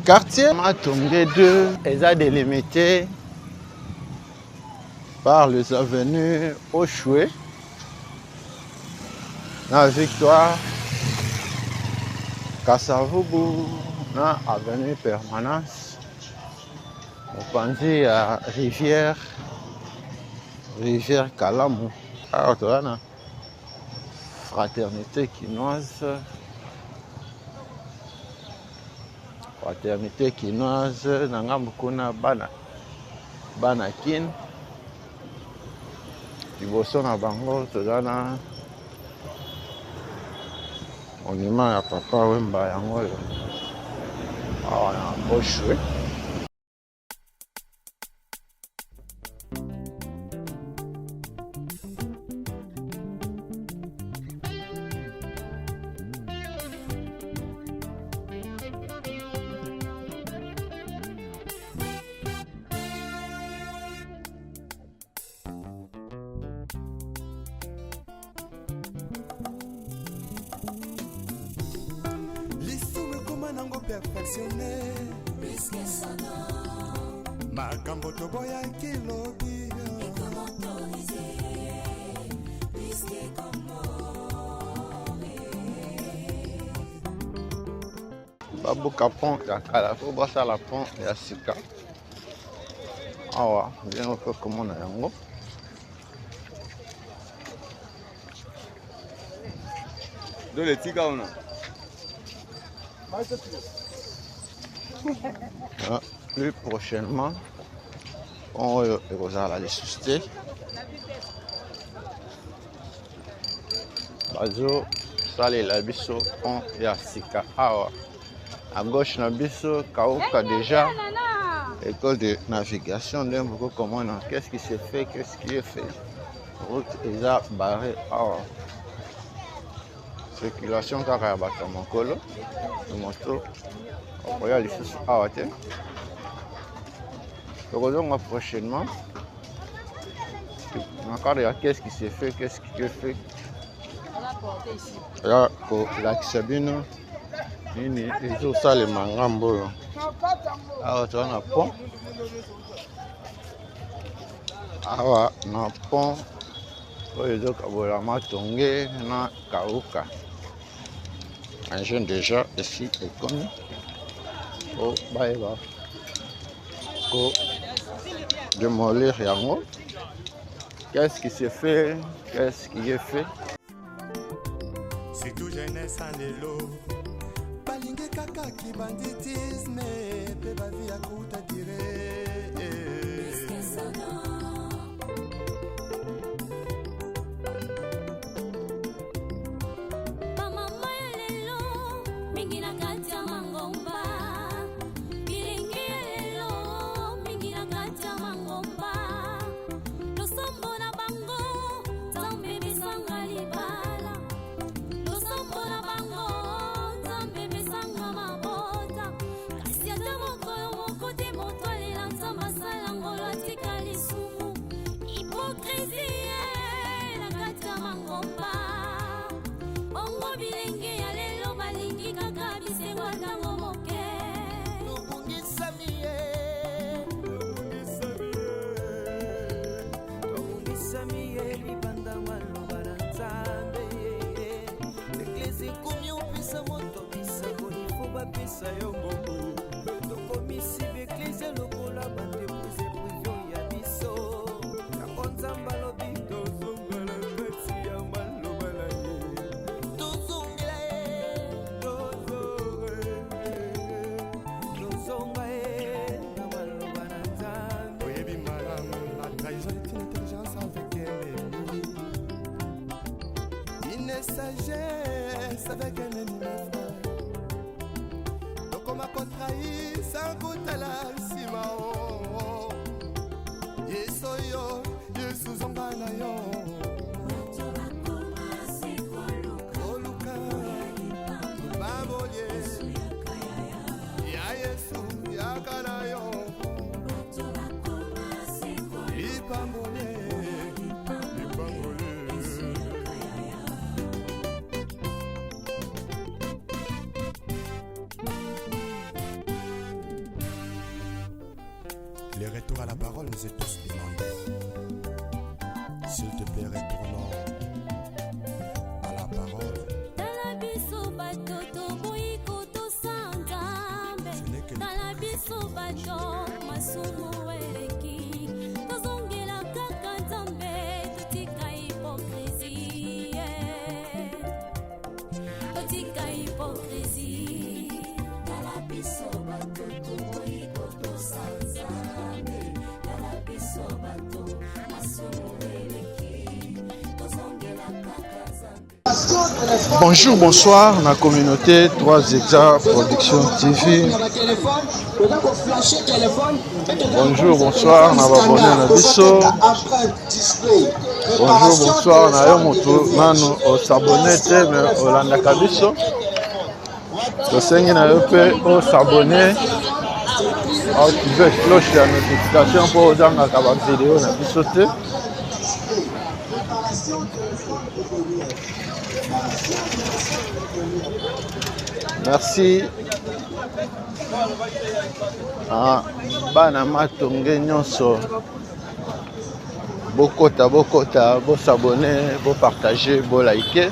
Quartier Matonge 2 eza délimité par les avenues Oshwe na Victoire, Kasavubu na avenue Permanence, mopanzi ya rivière rivière Kalamu. Awa toza na Fraternité kinoise Fraternité kinoise na ngambo kuna bana bana kin liboso na bango toza na monument ya papa Wemba yango oyo awa na Oshwe. Lisumu ekoma nango perfectionne makambo toboyaki lobi. Babuka pont ya kala mpo basala pont ya sika. Awa ndenge okoki komona yango. Dole tika wana. Ah, plus prochainement pont oyo ekozala lisusu te. Bazosalela biso pont ya sika awa à gauche na biso kauka déjà école de navigation nde moko komona qu'est-ce qui se fait, qu'est-ce qui est fait. Route eza barré awa, circulation kaka ya bato ya makolo, moto okoya lisusu awa te. Tokozonga prochainement na cadre ya qu'est-ce qui se fait, qu'est-ce qui est fait, ya kolakisa bino nini ezosalema ngambo oyo. Awa toza na pont, awa na pont oyo ezokabola Matonge na Kauka. Engin déjà esi ekomi po bayeba ko démolir yango. Qu'est-ce qui se fait, qu'est-ce qui est fait? Surtout jeunesse ya lelo balingi kaka kibanditisme mpe bavi ya kuta dire. Bamama ya lelo mingi na kati ya mangomba, bilingi ya lelo mingi na kati ya mangomba, losambo na bango Nzambe pesanga libala, losambo na bango Nzambe pesanga mabota, kasi ata mokolo moko te moto alela Nzambe asala ngolo atika lisumu, hypocrisie na kati ya mangomba. Bongo bilenge ya lelo balingi kaka bisengo ya ntango moke. Tobungisami ye, tobungisami ye libanda maloba na Nzambe. Eglise ekomi opesa moto bisango, ifo bapesa yo mbongo. Tokomisi baeglise lokola baentreprise prive ya biso. Yango Nzambe alobi tozongela kati ya maloba na ye, tozongela ye, tozonga ye na maloba na Nzambe. Oyebi malamu, la trahison est une intelligence avec un ennemi, une sagesse avec un ennemi, mes frères. Tokoma kotrahir sans kotala nsima. O Yesu oyo, Yesu zonga na yo. Bato bakoma se koluka oluka babolie yaka yaya. Ya Yesu yaka na yo. Bato bakoma se koluka lipambolie lipambolie. Yaka yaya. Le retour à la parole nous est tous demandé. S'il te plaît, retournons à la parole. Tala biso bato toboyi kotosa Nzambe. Ce n'est que Tala biso bato masumu eleki. Tozongela kaka Nzambe, totika hypocrisie. Totika hypocrisie. Tala biso bato toboyi kotosa Nzambe. Tala biso bato masumu eleki. Tozongela kaka Nzambe. Bonjour, bonsoir, na communauté 3 Hexa Production TV. Bonjour, bonsoir, na babone na biso. Bonjour, bonsoir, na yo moto nanu osabone te mais olandaka biso. Tosengi na yo mpe osabone, active cloche ya notification mpo ozangaka ba video na biso te. Merci ah, bana matonge nyonso bokota bokota bosabone bopartage bolike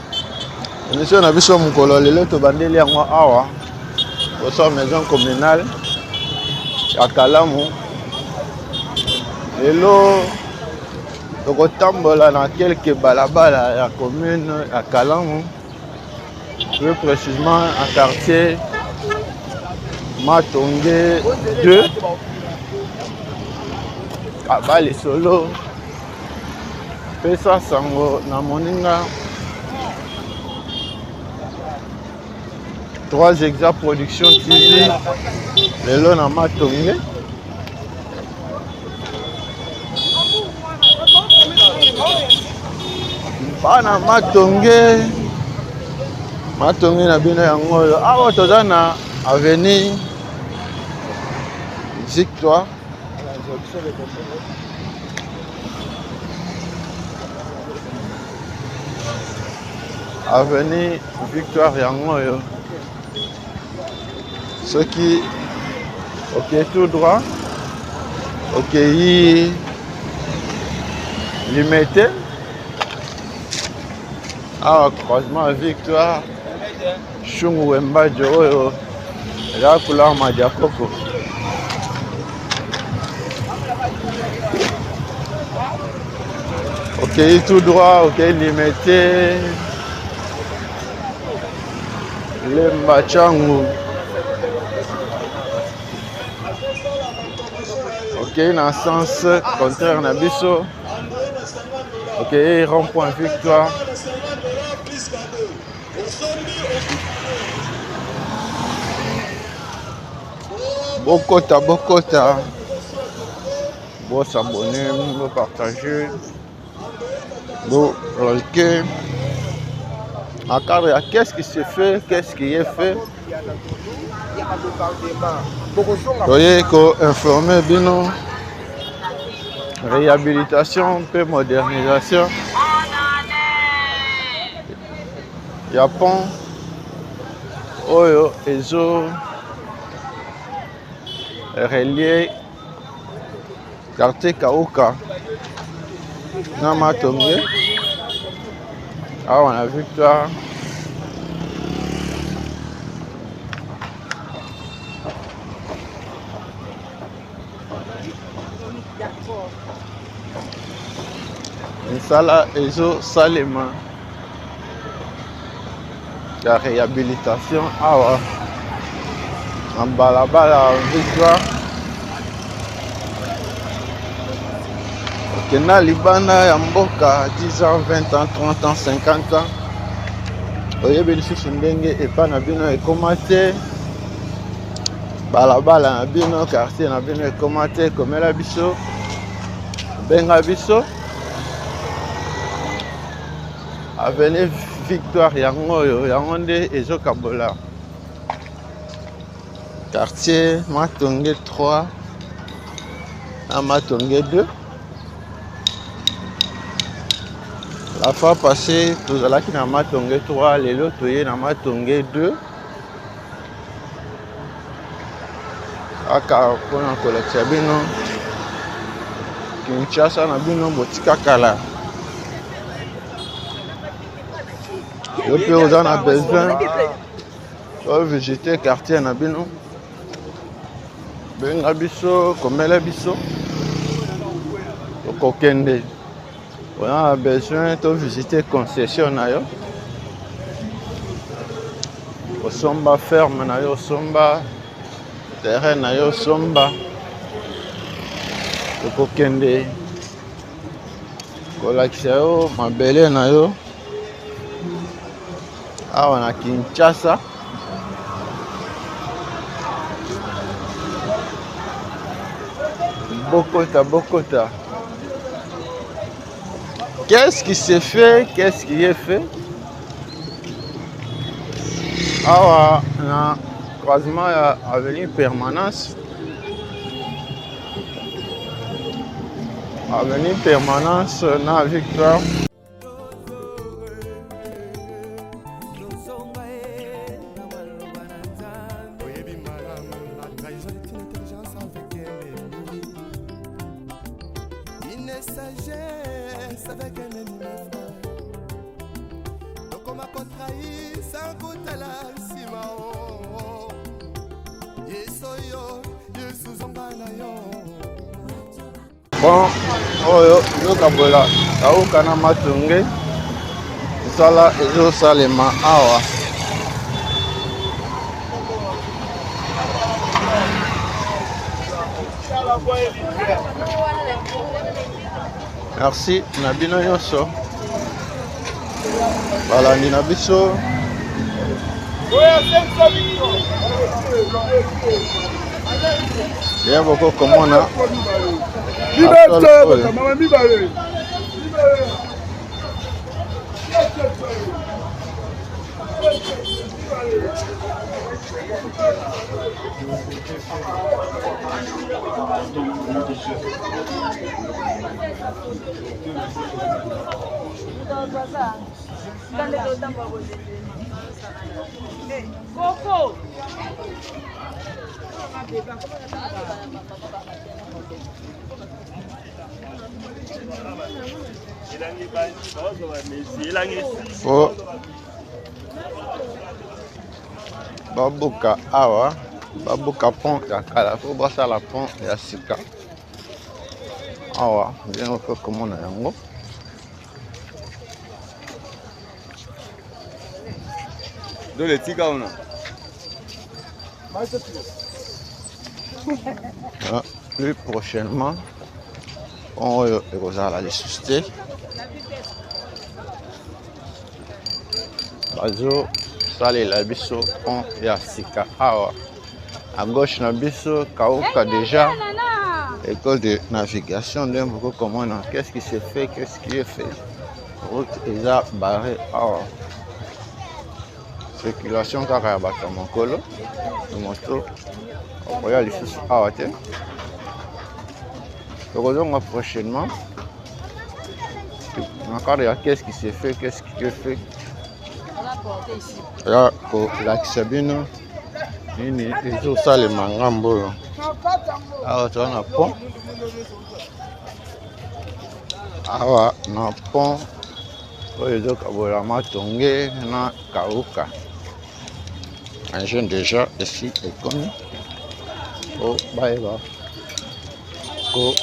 emission na biso mokolo lelo tobandeli yango awa boso maison communale ya Kalamu. Lelo tokotambola na quelques balabala ya commune ya Kalamu, plus précisément na quartier Matonge 2 Kabale Solo. Pesa sango na moninga 3 Hexa Production TV lelo na Matonge. Bana Matonge, Matonge na bino yango oyo. Awa toza na avenue Victoire. Avenue Victoire yango oyo. Soki okei tout droit, okei Limete, awa croisement Victoire Shungu Wembajo oyo eza couleur Madiakoko. Okei tout droit, okei Limete, Lemba Tshangu. Okei na sens contraire na biso. Okei rond-point Victoire. Bokota bokota, bo s'abonner, bo partager, bo liker. En cadre ya qu'est-ce qui se fait, qu'est-ce qui est fait, toye ko informer bino réhabilitation mpe modernisation ya pont oyo ezo relier quartier Kauka na Matonge awa na Victoire. Misala ezosalema ya réhabilitation awa na balabala Victoire. Okenda libanda ya mboka 10 ans, 20 ans, 30 ans, 50 ans, oyebi lisusu ndenge epa na bino ekoma te, balabala na bino, quartier na bino ekoma te, komela biso, benga biso. Avenue Victoire yango oyo, yango nde ezokabola quartier Matonge 3 na Matonge 2. La fois passée tozalaki na Matonge 3, lelo toye na Matonge 2 kaka mpona kolakisa bino Kinshasa na bino botika kala. Yo mpe oza na besoin ovisite quartier na bino, benga biso, komela biso, tokokende. Oza na besoin tovisite concession na yo, osomba ferme na yo, osomba terrain na yo, osomba, tokokende kolakisa yo mabele na yo awa na Kinshasa. Bokota, bokota. Qu'est-ce qui se fait? Qu'est-ce qui est fait? Awa na croisement ya avenue Permanence. Avenue Permanence na Victoire. Bon, oyo ezokabola kauka na matonge, mosala ezosalema awa. Merci na bino nyonso balandi na biso. Bien boko komona Koko. Fo babuka awa, babuka pont ya kala fo basala pont ya sika awa. Ndenge okoki komona yango. Dole tika ona. Ah, plus prochainement oyo ekozala lisusu te, bazosalela biso pont ya sika awa à gauche na biso kauka déjà école de navigation. Nde moko komona qu'est-ce qui se fait, qu'est-ce qui est fait. Route eza barré awa, circulation kaka ya bato ya mokolo, moto okoya lisusu awa te. Tokozonga prochainement na cadre ya qu'est-ce qui se fait, qu'est-ce qui est fait, ya kolakisa bino nini ezosalema ngambo oyo. Awa toza na pont, awa na pont oyo ezokabola matonge na kauka. Engin déjà esi ekomi po bayeba ko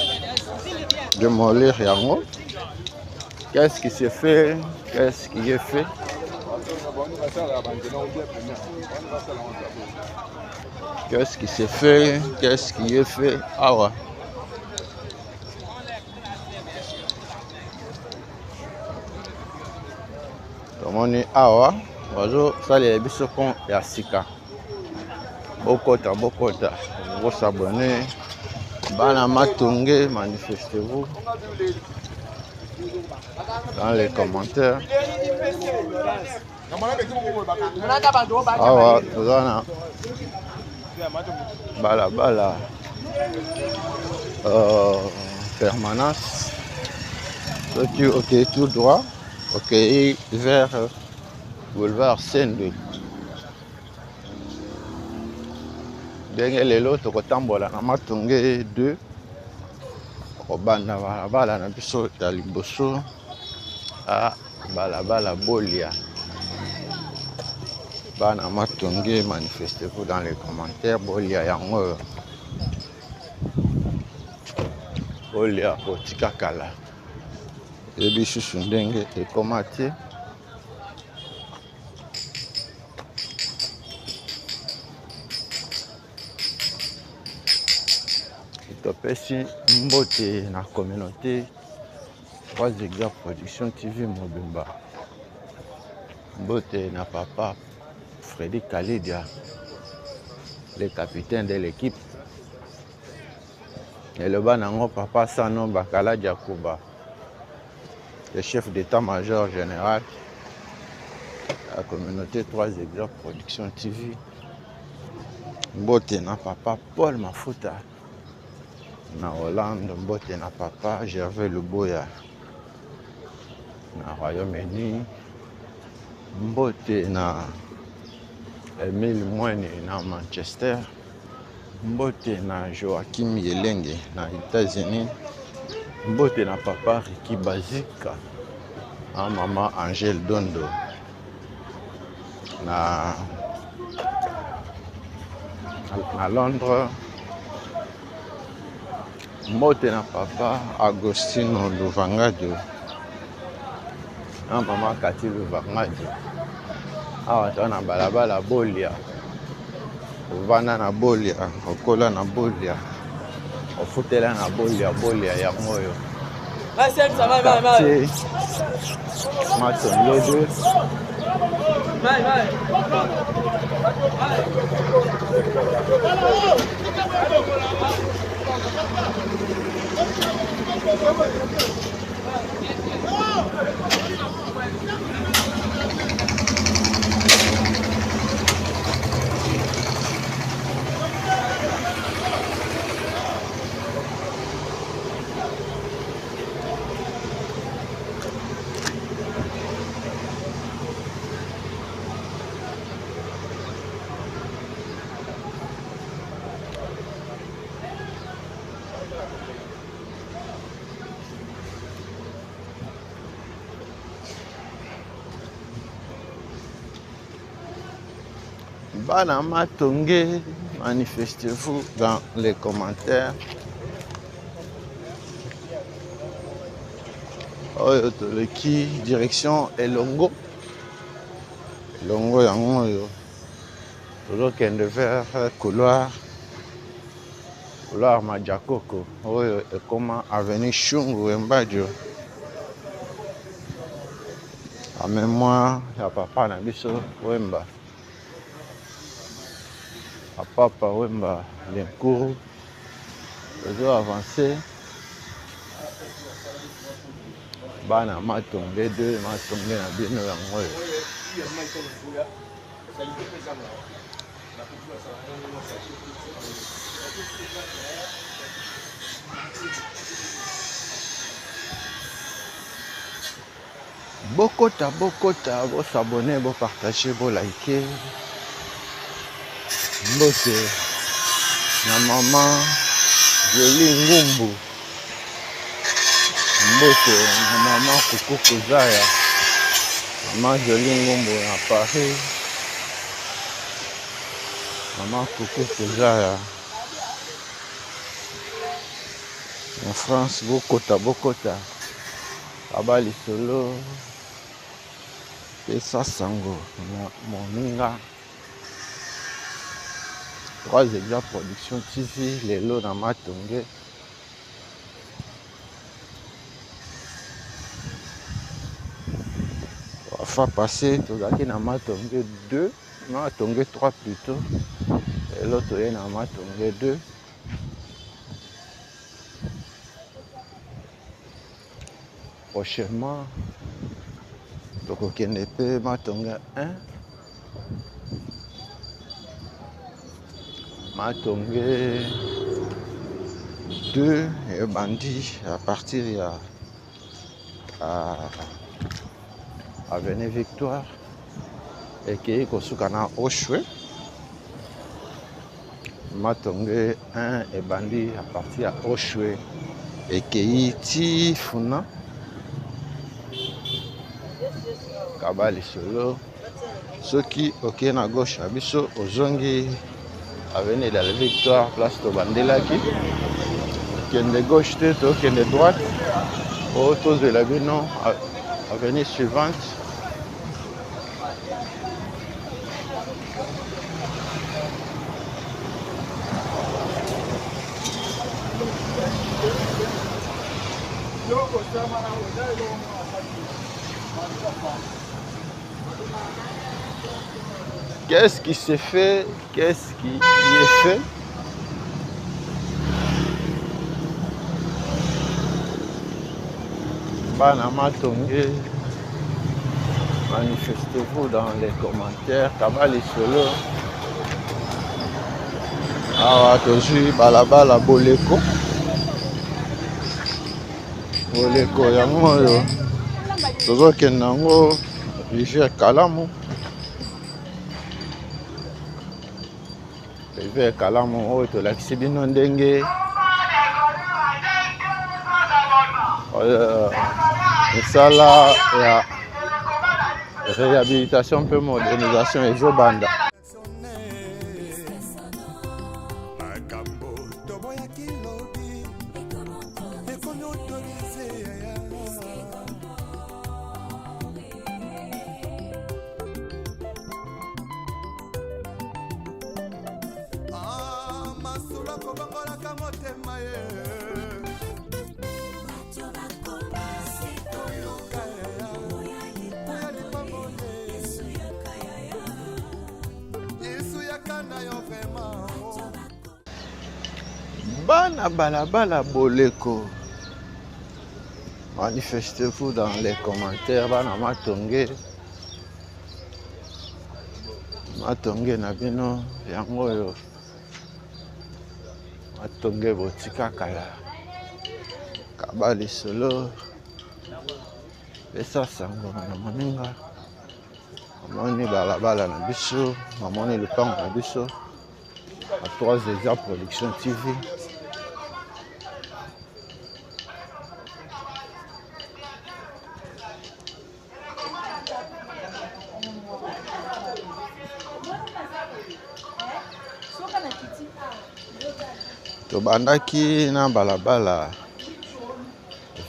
démolir yango. Qu'est-ce qui se fait, qu'est-ce qui est fait? Qu'est-ce qui se fait, qu'est-ce qui est fait awa? Tomoni awa bazosalela biso pont ya sika. Bokota, bokota, bosabone bana matonge, manifestez-vous dans les commentaires. Awa toza na balabala permanence. Soki okei tout droit, okei vers boulevard Sendwe. Ndenge lelo tokotambola na matonge 2, Kobanda balabala na biso ya liboso a balabala Bolia. Bana Matonge, manifestez-vous dans les commentaires. Bolia yango oyo. Bolia kotika kala. Yebi susu ndenge ekoma te. Topesi mbote na communauté 3 Exa Production TV mobimba. Mbote na papa Freddy Kalidia, le capitaine de l'équipe. Eloba nango papa Sano Bakala Diakuba, le chef d'état-major général de la communauté 3 Exa Production TV. Mbote na papa Paul Mafuta na Hollande, mbote na papa Gervais Luboya na Royaume-Uni, mbote na Emile Mwene na Manchester, mbote na Joachim Yelenge na États-Unis, mbote na papa Ricky Bazika na mama Angèle Dondo na Londres, mbote na papa Agostino Luvangadio na mama Kati Luvangadio. Awa toza na balabala Bolia, ovanda na Bolia, okola na Bolia, ofutela na Bolia. Bolia yango oyo quartier Matonge 2. Bana Matonge, manifestez-vous dans les commentaires. Oyo toleki direction Elongo. Elongo yango oyo tozokende vers couloir, couloir Madjakoko oyo ekoma avenue Shungu Embadio, en mémoire ya papa na biso Wemba, papa Wemba Lenkuru. Tozo avancer bana Matonge 2, Matonge na bino yango oyo. Bokota, bokota, bosabone, bopartage, bolike. Mbote na mama Jolie Ngumbu, mbote na mama Kuku Kuzaya, mama Jolie Ngumbu na Paris, mama Kuku Kuzaya na France. Bokota, bokota, baba lisolo, pesa sango na moninga. 3 Exa Production TV lelo na Matonge. Fois passé tozalaki na Matonge 2, Matonge 3 plutôt. Lelo toye na Matonge 2. Prochainement tokokende mpe Matonge 1, Matonge 2 ebandi à partir ya Avenue Victoire ekei kosuka na Oshwe. Matonge 1 ebandi à partir ya Oshwe Ekei ti funa. Kaba lisolo. Soki okei na gauche na biso ozongi avenue de la Victoire place tobandelaki. Kende gauche te tokende droite po tozwela bino avenue suivante. Qu'est-ce qui s'est fait? Qu'est-ce qui est fait? Bana Matonge, manifestez-vous dans les commentaires. Kabali Solo. Awa tozwi balabala Boleko. Boleko yango oyo tozokende yango rivière Kalamu. Rivière Kalamu oyo tolakisi bino ndenge misala ya réhabilitation mpe modernisation ezobanda. Makambo toboyaki lobi ekomi autorise yaya. Ah, masolo akobongolaka motema ye. Toyoka yaya, oya lipamboli. Yesu yaka na yo vraiment. Bana balabala Boleko, manifestez-vous dans les commentaires. Bana Matonge, Matonge na bino yango oyo Matonge botika kala. Kaba lisolo, pesa sango na moninga. Namoni balabala na biso, namoni lupango na biso à 3 Eza Production TV. Tobandaki na balabala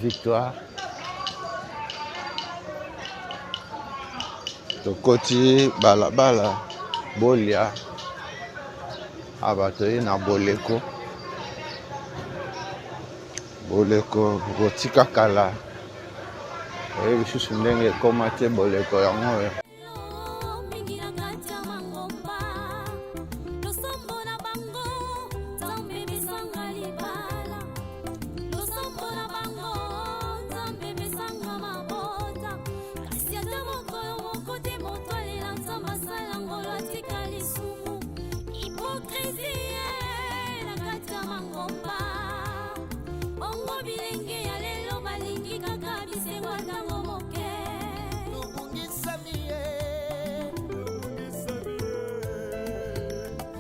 Victoire, tokoti balabala Bolia, awa toye na Boleko. Boleko botika kala, oyebi lisusu ndenge ekoma te Boleko yango oyo. Mingi na kati ya mangomba, losambo na bango Nzambe pesanga libala, losambo na bango Nzambe pesanga mabota, kasi ata mokolo moko te moto alela Nzambe asala ngolo atika lisumu. Hypocrisie na kati ya mangomba, bongo bilenge ya lelo balingi kaka bisengo ntango moke. Tobungisami ye,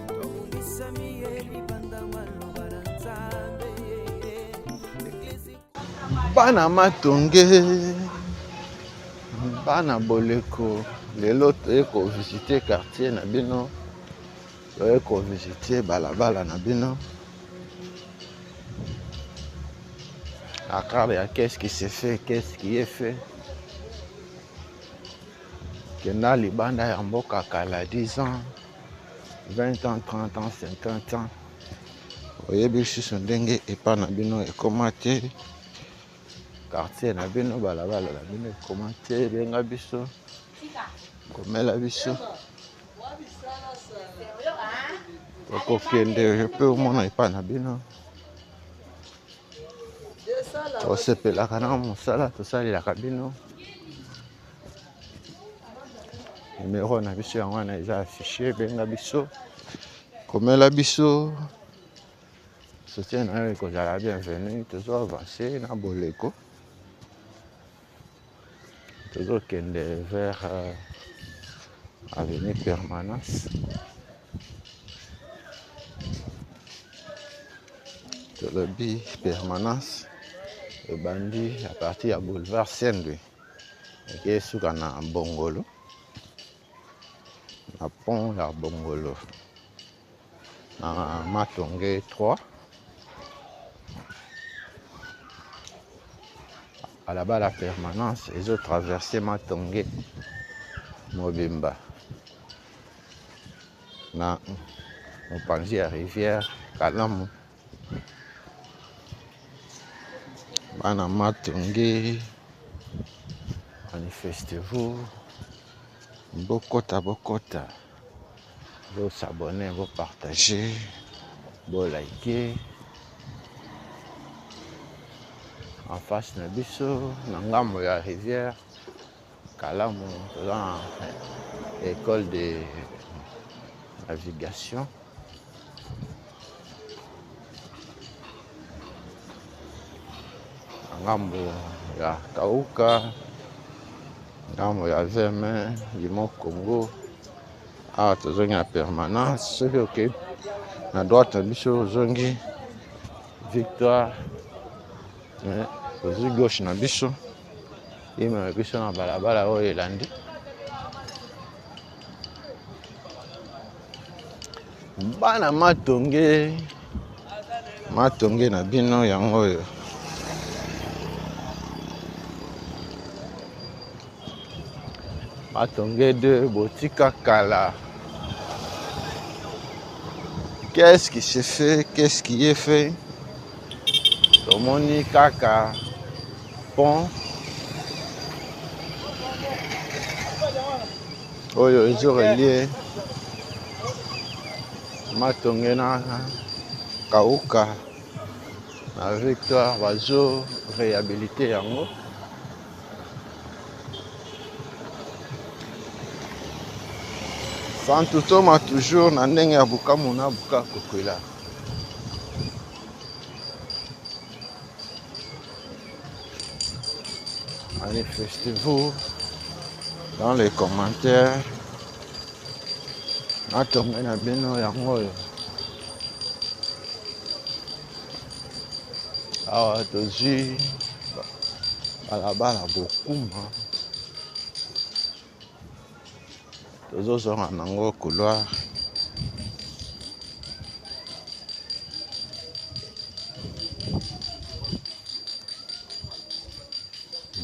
tobungisami ye libanda maloba na Nzambe. Eglise Bana Matonge, bana Boleko, lelo toye kovisite quartier na bino, toye kovisite balabala na bino. À cadre ya qu'est-ce qui se fait, qu'est-ce qui est fait. Kenda libanda ya mboka kala 10 ans, 20 ans, 30 ans, 50 ans. Oyebi lisusu ndenge epa na bino ekoma te, quartier na bino, balabala na bino ekoma te. Benga biso, komela biso, tokokende mpe omona epa na bino. Tosepelaka na mosala tosalelaka bino. Numero na biso yango wana eza affiché, benga biso, komela biso, soutien na yo ekozala bienvenu. Tozo avancer na Boleko, tozokende vers avenue Permanence. Tolobi Permanence. Ebandi à partir ya boulevard Sendwe eke esuka na Bongolo, na pont ya Bongolo na Matonge 3. Balabala permanence ezo traverse Matonge mobimba na mopanzi ya rivière Kalamu. Bana Matonge, manifestez-vous, bokota bokota, bo s'abonner, bo partager, bo liker. En face na biso na ngambo ya rivière Kalamu toza na école de navigation. Na ngambo ya Kauka, ngambo ya Veme, Limo Congo. Awa tozongi na permanence, soki okei na droite na biso ozongi Victoire, ozwi gauche na biso emema biso na balabala oyo elandi. Bana Matonge, Matonge na bino yango oyo. Matonge 2 botika kala. Qu'est-ce qui se fait? Qu'est-ce qui est fait? Tomoni kaka pont oyo ezo relier Matonge na Kauka na Victoire, bazo réhabiliter yango. Santu Toma toujours na ndenge ya bukamu na buka kokwela. Manifestez-vous dans les commentaires. Matonge na bino yango oyo. Awa tozwi balabala Bokuma, tozozonga nango couloir.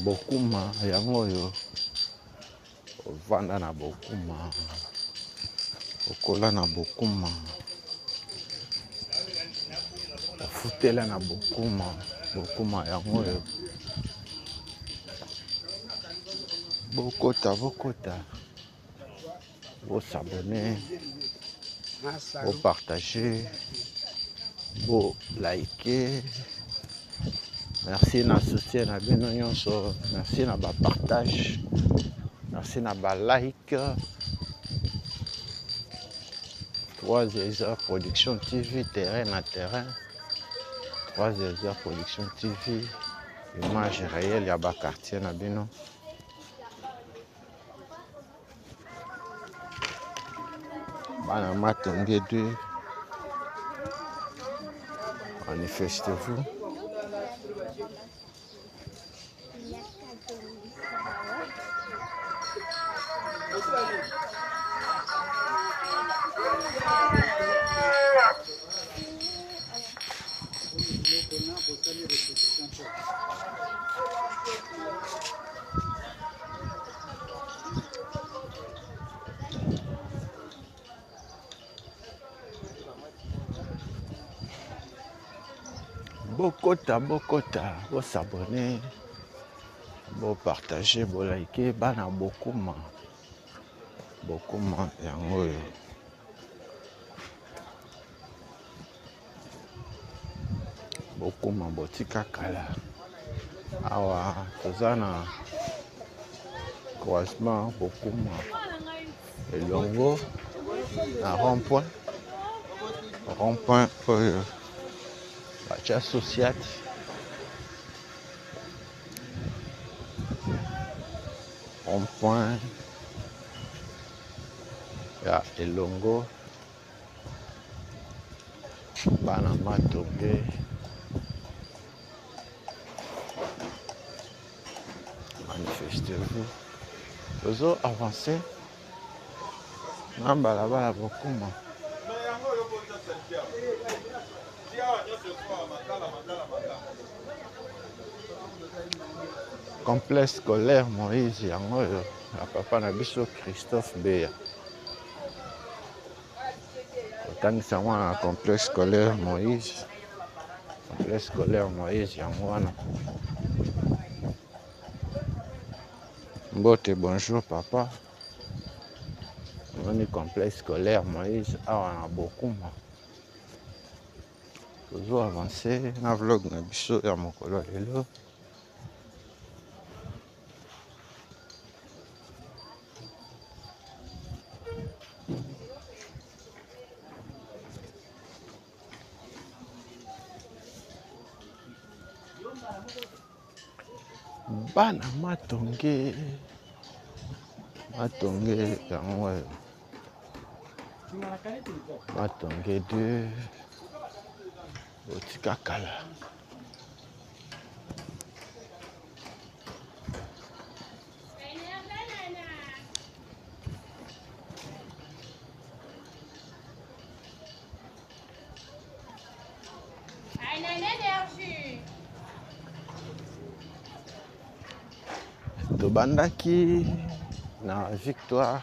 Bokuma yango oyo, ovanda na Bokuma, okola na Bokuma, ofutela na Bokuma, Bokuma yango oyo. Bokota, bokota, bo s'abonner, bo partager, bo liker. Merci na soutien na bino nyonso, merci na ba partage, merci na ba like. 3 Heures Production TV, terrain na terrain. 3 Heures Production TV, image réelle ya ba quartier na bino. Bana Matonge 2, manifestez-vous. Bokota, bokota, bo s'abonner, bo partager, bo liker. Bana Bokuma, Bokuma yango oyo. Bokuma botika kala. Awa toza na croisement Bokuma elongo na rond-point, rond-point oyo batia sociate. Rond-point ya elongo bana Matonge. Tozo avancer na balabala bokuma. Complexe scolaire Moïse yango oyo ya papa na biso Christophe Beya. Kotangisa mwana na complexe scolaire Moïse. Complexe scolaire Moïse yango wana. Mbote, bonjour papa. Namoni complexe scolaire Moïse awa na Bokuma. Tozo avancer na vlog na biso ya mokolo lelo. Bana matonge matonge yango oyo matonge 2 botika kala. Tobandaki na victoire,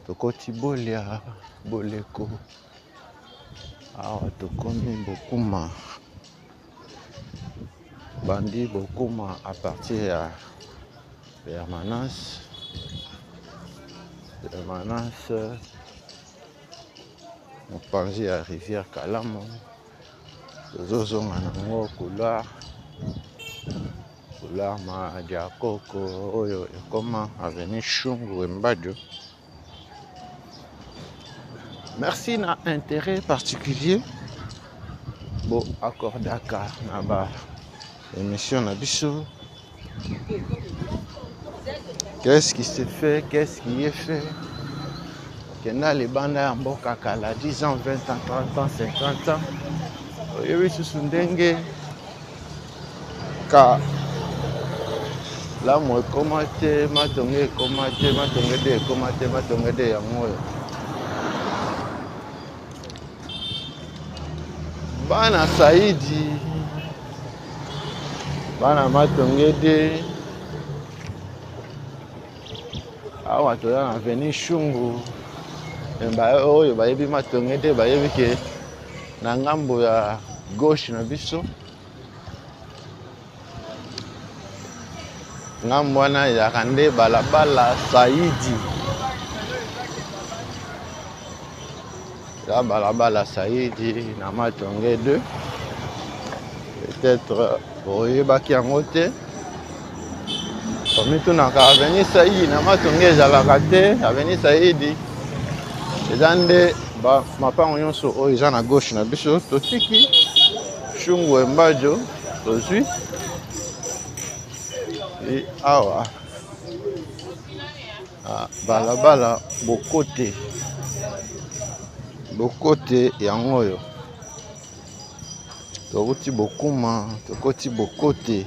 tokoti bolia boleko, awa tokomi bokuma, bandi bokuma à partir ya permanence, permanence mopanzi ya rivière Kalamu, tozozonga nango couloir couloir Madiakoko oyo ekoma avenue Shungu Embadio. Merci na intérêt particulier bo accordaka na ba émission na biso. Qu'est-ce qui se fait? Qu'est-ce qui est fait? Kenda libanda ya mboka kala 10 ans, 20 ans, 30 ans, 50 ans. Oyebi susu ndenge ka lamu ekoma te, matonge ekoma te, matonge de ekoma te, matonge de yango oyo. Bana Saidi, bana matonge de awa toza na avenue Shungu. Ba oyo bayebi matonge te bayebi ke na ngambo ya gauche na biso ngambo wana ezalaka nde balabala Saidi, eza balabala Saidi na matonge 2. Peut-être oyebaki yango te, omitunaka avenue Saidi na matonge ezalaka te. Avenue Saidi eza nde ba mapango nyonso oyo eza na gauche na biso. Totiki Shungu Embajo, tozwi e awa balabala Bokote, Bokote yango oyo tokuti Bokuma, tokoti Bokote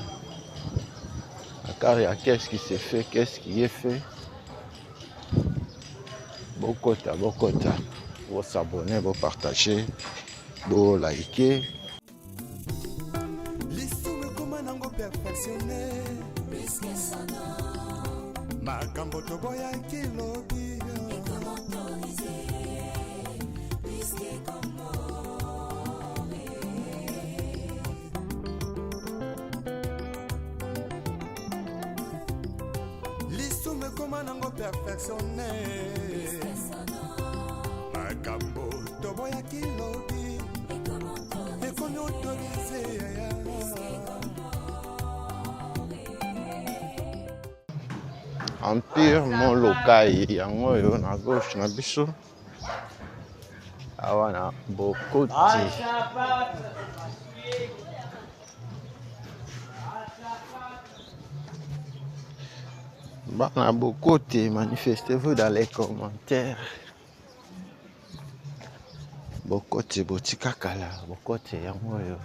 na kar ya qu'est-ce qui se fait, qu'est-ce qui est fait. Bokota, bokota, bo s'abonner, bo partager, bo liker. Lisumu ekoma nango perfectionne makambo toboyaki lobi. Lisumu ekoma nango perfectionne makambo toboyaki lobi ekomi autorise. Empire Molokai yango oyo na gauche na biso awa na Bokoti. Bana Bokoti, manifestez-vous dans les commentaires. Bokoti botika kala, Bokoti yango oyo.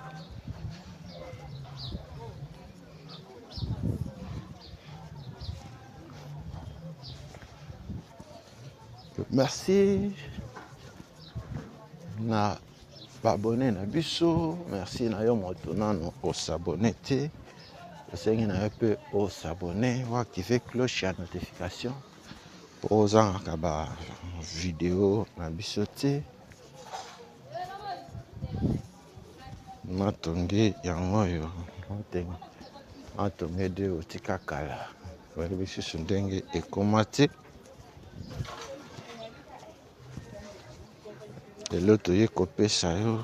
Merci na baabone na biso, merci na yo moto nano osabone te, osengi na yo mpe osabone, oactive cloche ya notification mpo ozangaka ba video na biso te. Matonge yango oyo, matonge de otika kala, oyebi lisusu ndenge ekoma te. Lelo toye kopesa yo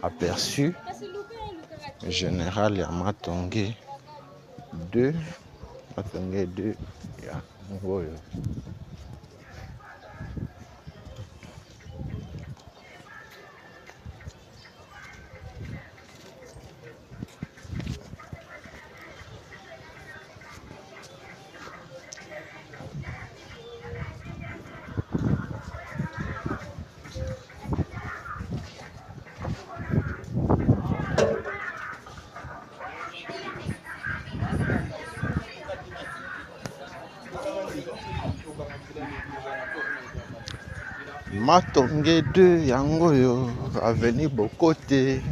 aperçu général ya Matonge 2, Matonge 2 ya ngoyo. Matonge 2 yango oyo avenue Bokote,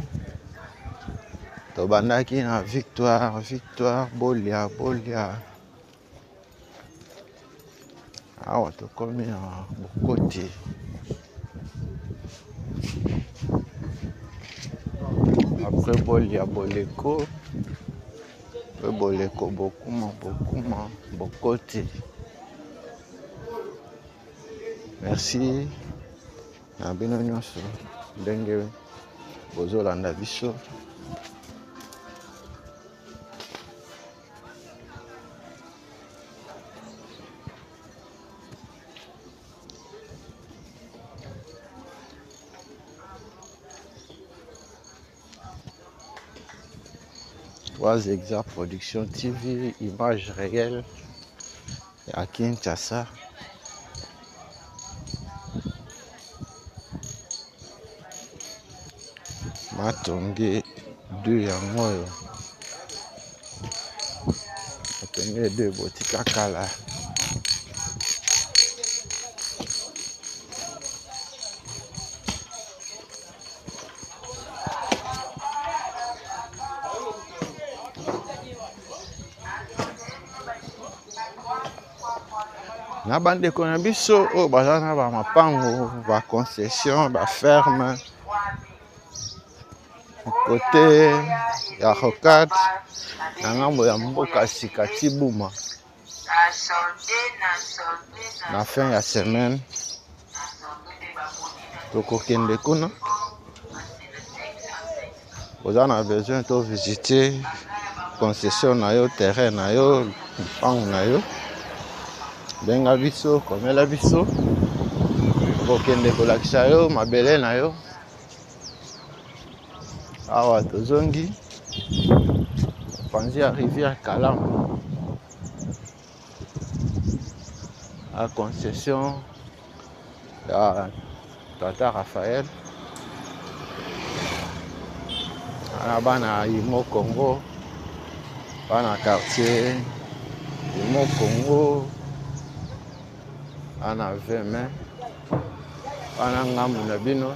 tobandaki na Victoire, Victoire bolia bolia, awa tokomi na Bokote. Après bolia boleko, pe boleko bokuma bokuma Bokote. Merci na bino nyonso ndenge bozolanda biso. Trois Exa Production TV, image réelle à Kinshasa. Matonge 2 yango oyo, Matonge 2 botika kala. Na bandeko na biso oyo baza na ba mapango, ba concession, ba ferme kote ya rocade na ngambo ya mboka sika Tibuma, na fin ya semaine tokokende kuna. Oza na besoin to visiter concession na yo, terrain na yo, lupango na yo, benga biso, komela biso, tokokende kolakisa yo mabele na yo. Awa tozongi panzi ya rivière Kalamu a concession ya tata Raphaël na bana Imo Congo, bana quartier Imo Congo, bana 20 mai, bana ngambu na bino.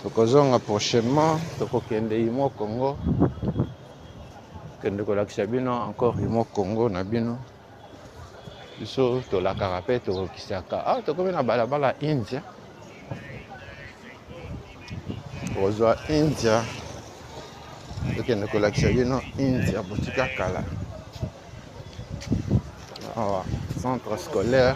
Tokozonga prochainement, tokokende Imo Congo, kende kolakisa bino encore Imo Congo na bino. Biso tolakaka pe tokokisaka. Ah, tokomi na balabala India. Kozwa India, tokende kolakisa bino India botika kala. Awa centre scolaire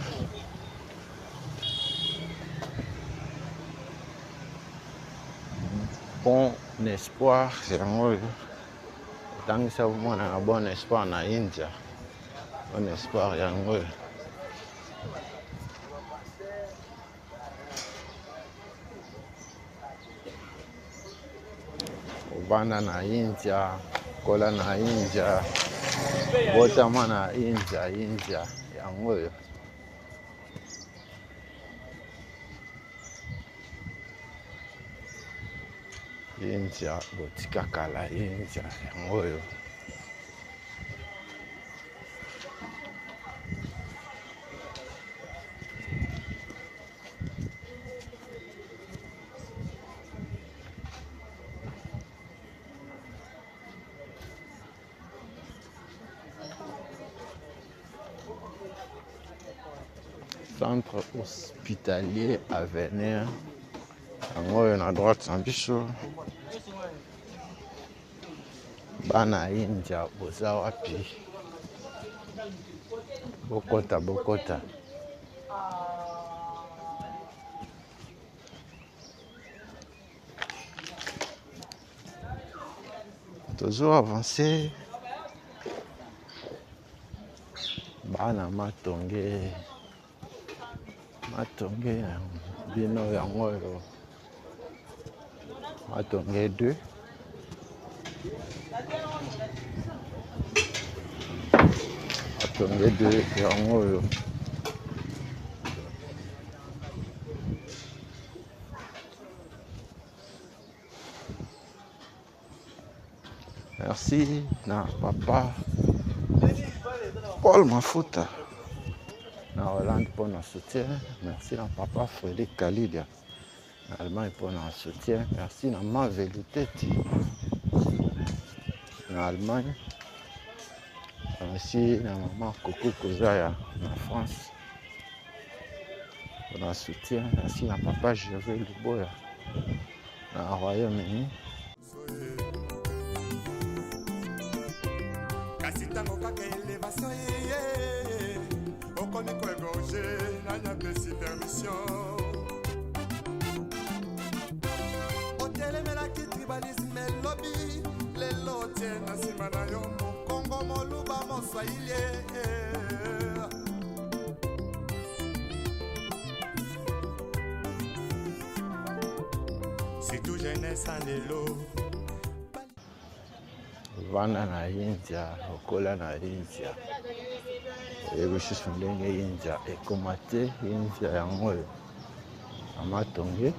Bon Espoir, yango oyo otangisa mwana na Bon Espoir na India. Bon Espoir yango oyo. Obanda na India, kola na India, botama na India, India yango oyo. India botika kala, India yango oyo. Centre hospitalier Avenir yango oyo na droite na biso. Bana India boza wapi? Bokota bokota. Tozo avancer bana matonge matonge bino yango oyo matonge 2 matonge 2 yango oyo. Merci na papa Paul Mafuta na Hollande mpo na soutien. Merci na papa Frédéric Kalidia na Allemagne mpo na soutien. Merci na ma Veluteti na Allemagne. Merci na maman Coco Kozaya na France mpo na soutien. Merci na papa Gervais Luboya na Royaume-Uni. Kasi ntango kaka elevation eye, okomi koegorge, nani apesi permission? Otelemelaki tribalisme elobi, lelo otie na nsima na yo mokongo, moluba, moswahili. Surtout jeunesse ya lelo. Vanda na India, okola na India, oyebi lisusu ndenge India ekoma te. India yango oyo na matonge.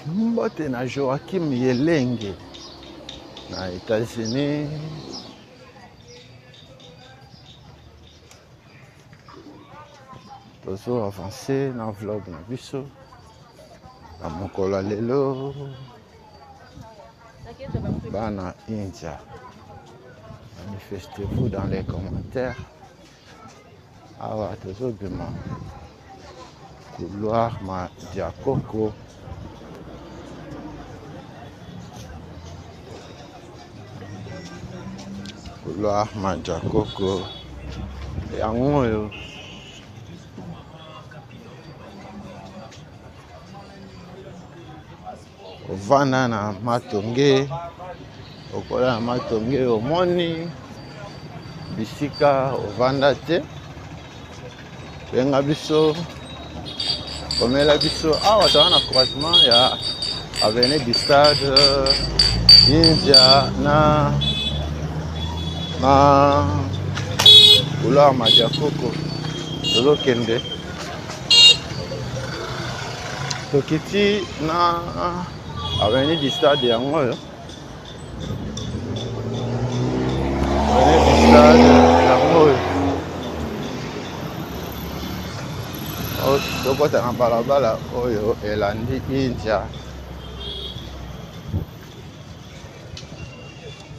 Mbote na Joachim Yelenge na États-Unis. Tozo avancer na vlog na biso na mokolo ya lelo. Bana India, manifestez-vous dans les commentaires. Awa tozobima couloir Madiakoko. Couloir Madiakoko yango oyo. Ovanda na matonge, okola na matonge, omoni bisika ovanda te, benga biso, komela biso. Awa toza na croisement ya avenue du stade India na couloir Madiakoko. Tozokende tokiti na avenue du stade yango oyo. Avenue du stade yango oyo. Tokota na balabala oyo elandi India.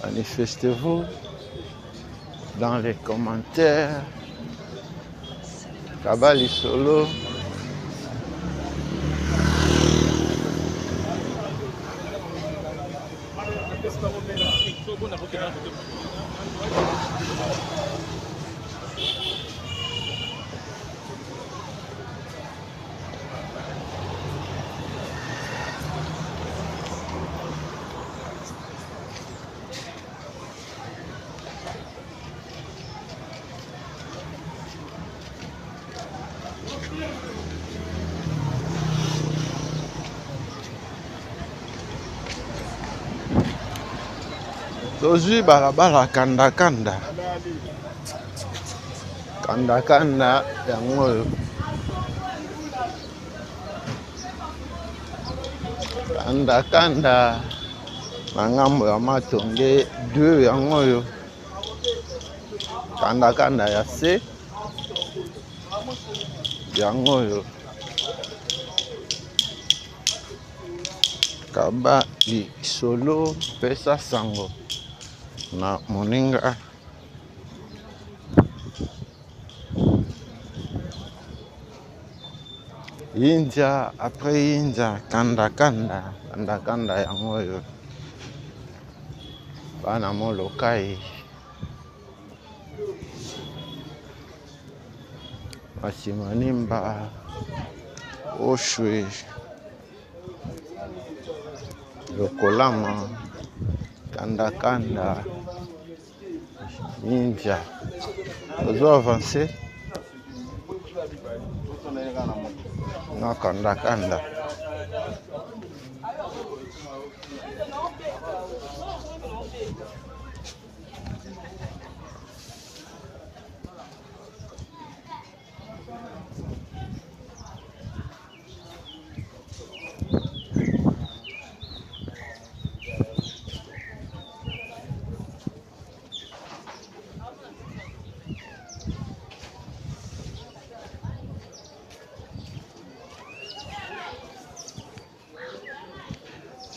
Manifestez-vous dans les commentaires. Kabali solo. Tozwi balabala kandakanda kandakanda yango oyo kandakanda na ngambo ya matonge 2 yango oyo kandakanda ya se. Yango oyo kaba lisolo pesa sango na moninga. Yinza après yinza kanda kanda kanda kanda yango oyo bana Molokai. Masimanimba Oshwe Lokolama Kanda Kanda Ninja ozo avance na Kanda Kanda.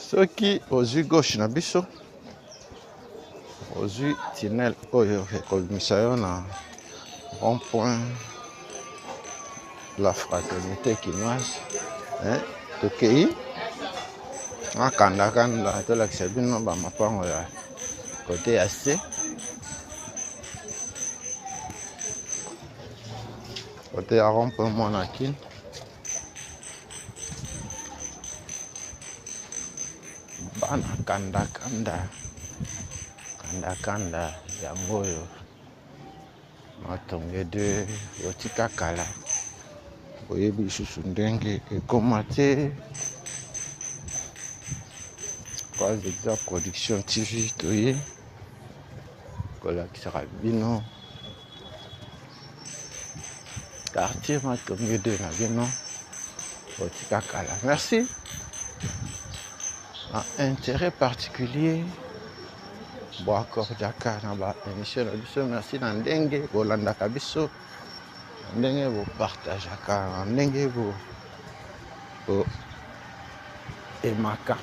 Soki ozwi gauche na biso ozwi tunnel oyo ekobimisa yo na rond point la fraternité kinoise hein? Tokei nakandakanda tolakisa bino bamapango ya kote ya se kote ya rond point mwana kin. Bana kanda kanda kanda kanda yango oyo matonge de botika kala boyebi lisusu ndenge ekoma te. Kwa Production TV toye kolakisaka bino quartier Matonge 2 na bino botika kala. Merci. Un intérêt particulier boakordaka na ba émission na biso. Merci na ndenge bolandaka biso, na ndenge bopartageaka, na ndenge bo emaka.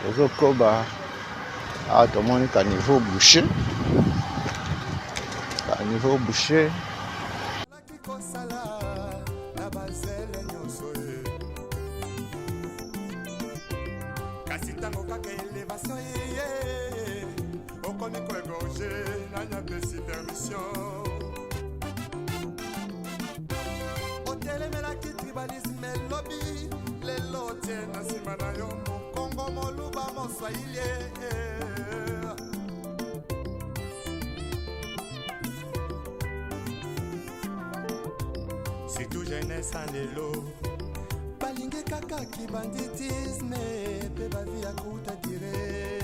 Tozokoba awa tomoni ka niveau bouché, ka niveau bouché. Kasi ntango kaka elevation eye, okomi koegorge, nani apesi permission? Otelemelaki tribalisme elobi, lelo otie na nsima na yo mokongo, moluba, moswahili. Surtout jeunesse ya lelo balingi kaka kibanditisme mpe bavi ya kuta dire.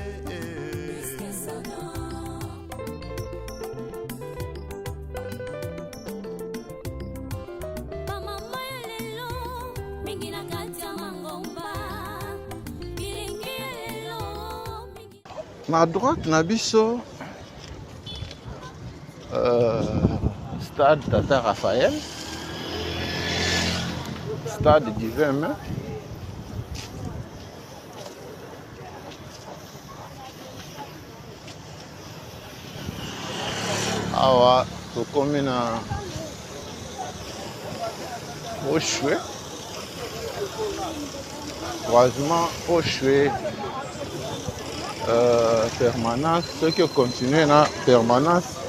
Bamama ya lelo mingi na kati ya mangomba, bilingi ya lelo mingi. Na droite na biso stade Tata Raphaël, stade du 20 mai. Awa tokomi na Oshwe, croisement Oshwe, permanence. Soki ocontinue na permanence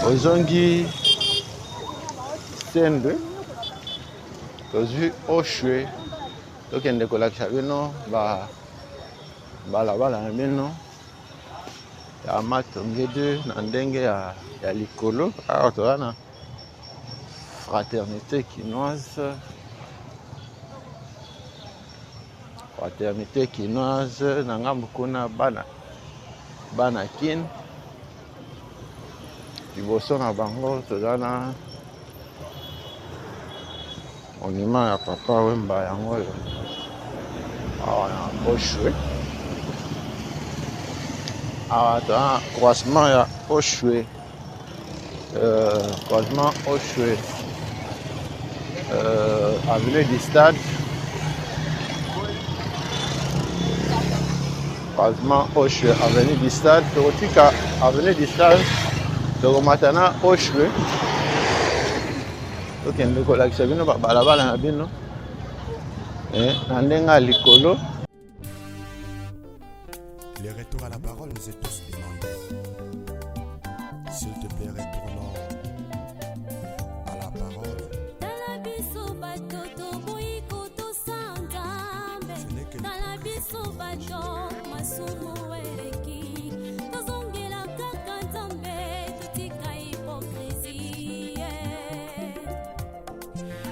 ozongi Sendwe, tozwi Oshwe, tokende kolakisa bino ba balabala na bino ya Matonge 2 na ndenge ya likolo. Awa toza na fraternité kinoise, fraternité kinoise na ngambo kuna bana kin, liboso na bango toza na monument ya Papa Wemba yango oyo awa na Oshwe. Awa toza na croisement ya Oshwe. Croisement Oshwe, avenue du Stade. Croisement Oshwe, avenue du Stade. Tokotika avenue du Stade, tokomata na Oshwe. Tokende kolakisa bino babalabala na bino na ndenge ya likolo. Le retour à la parole nous est tous demandé. S'il te plaît, retournons à la parole. Tala biso bato toboyi kotosa Nzambe. Ce n'est que Tala biso bato masumu eleki. Tozongela kaka Nzambe, totika hypocrisie.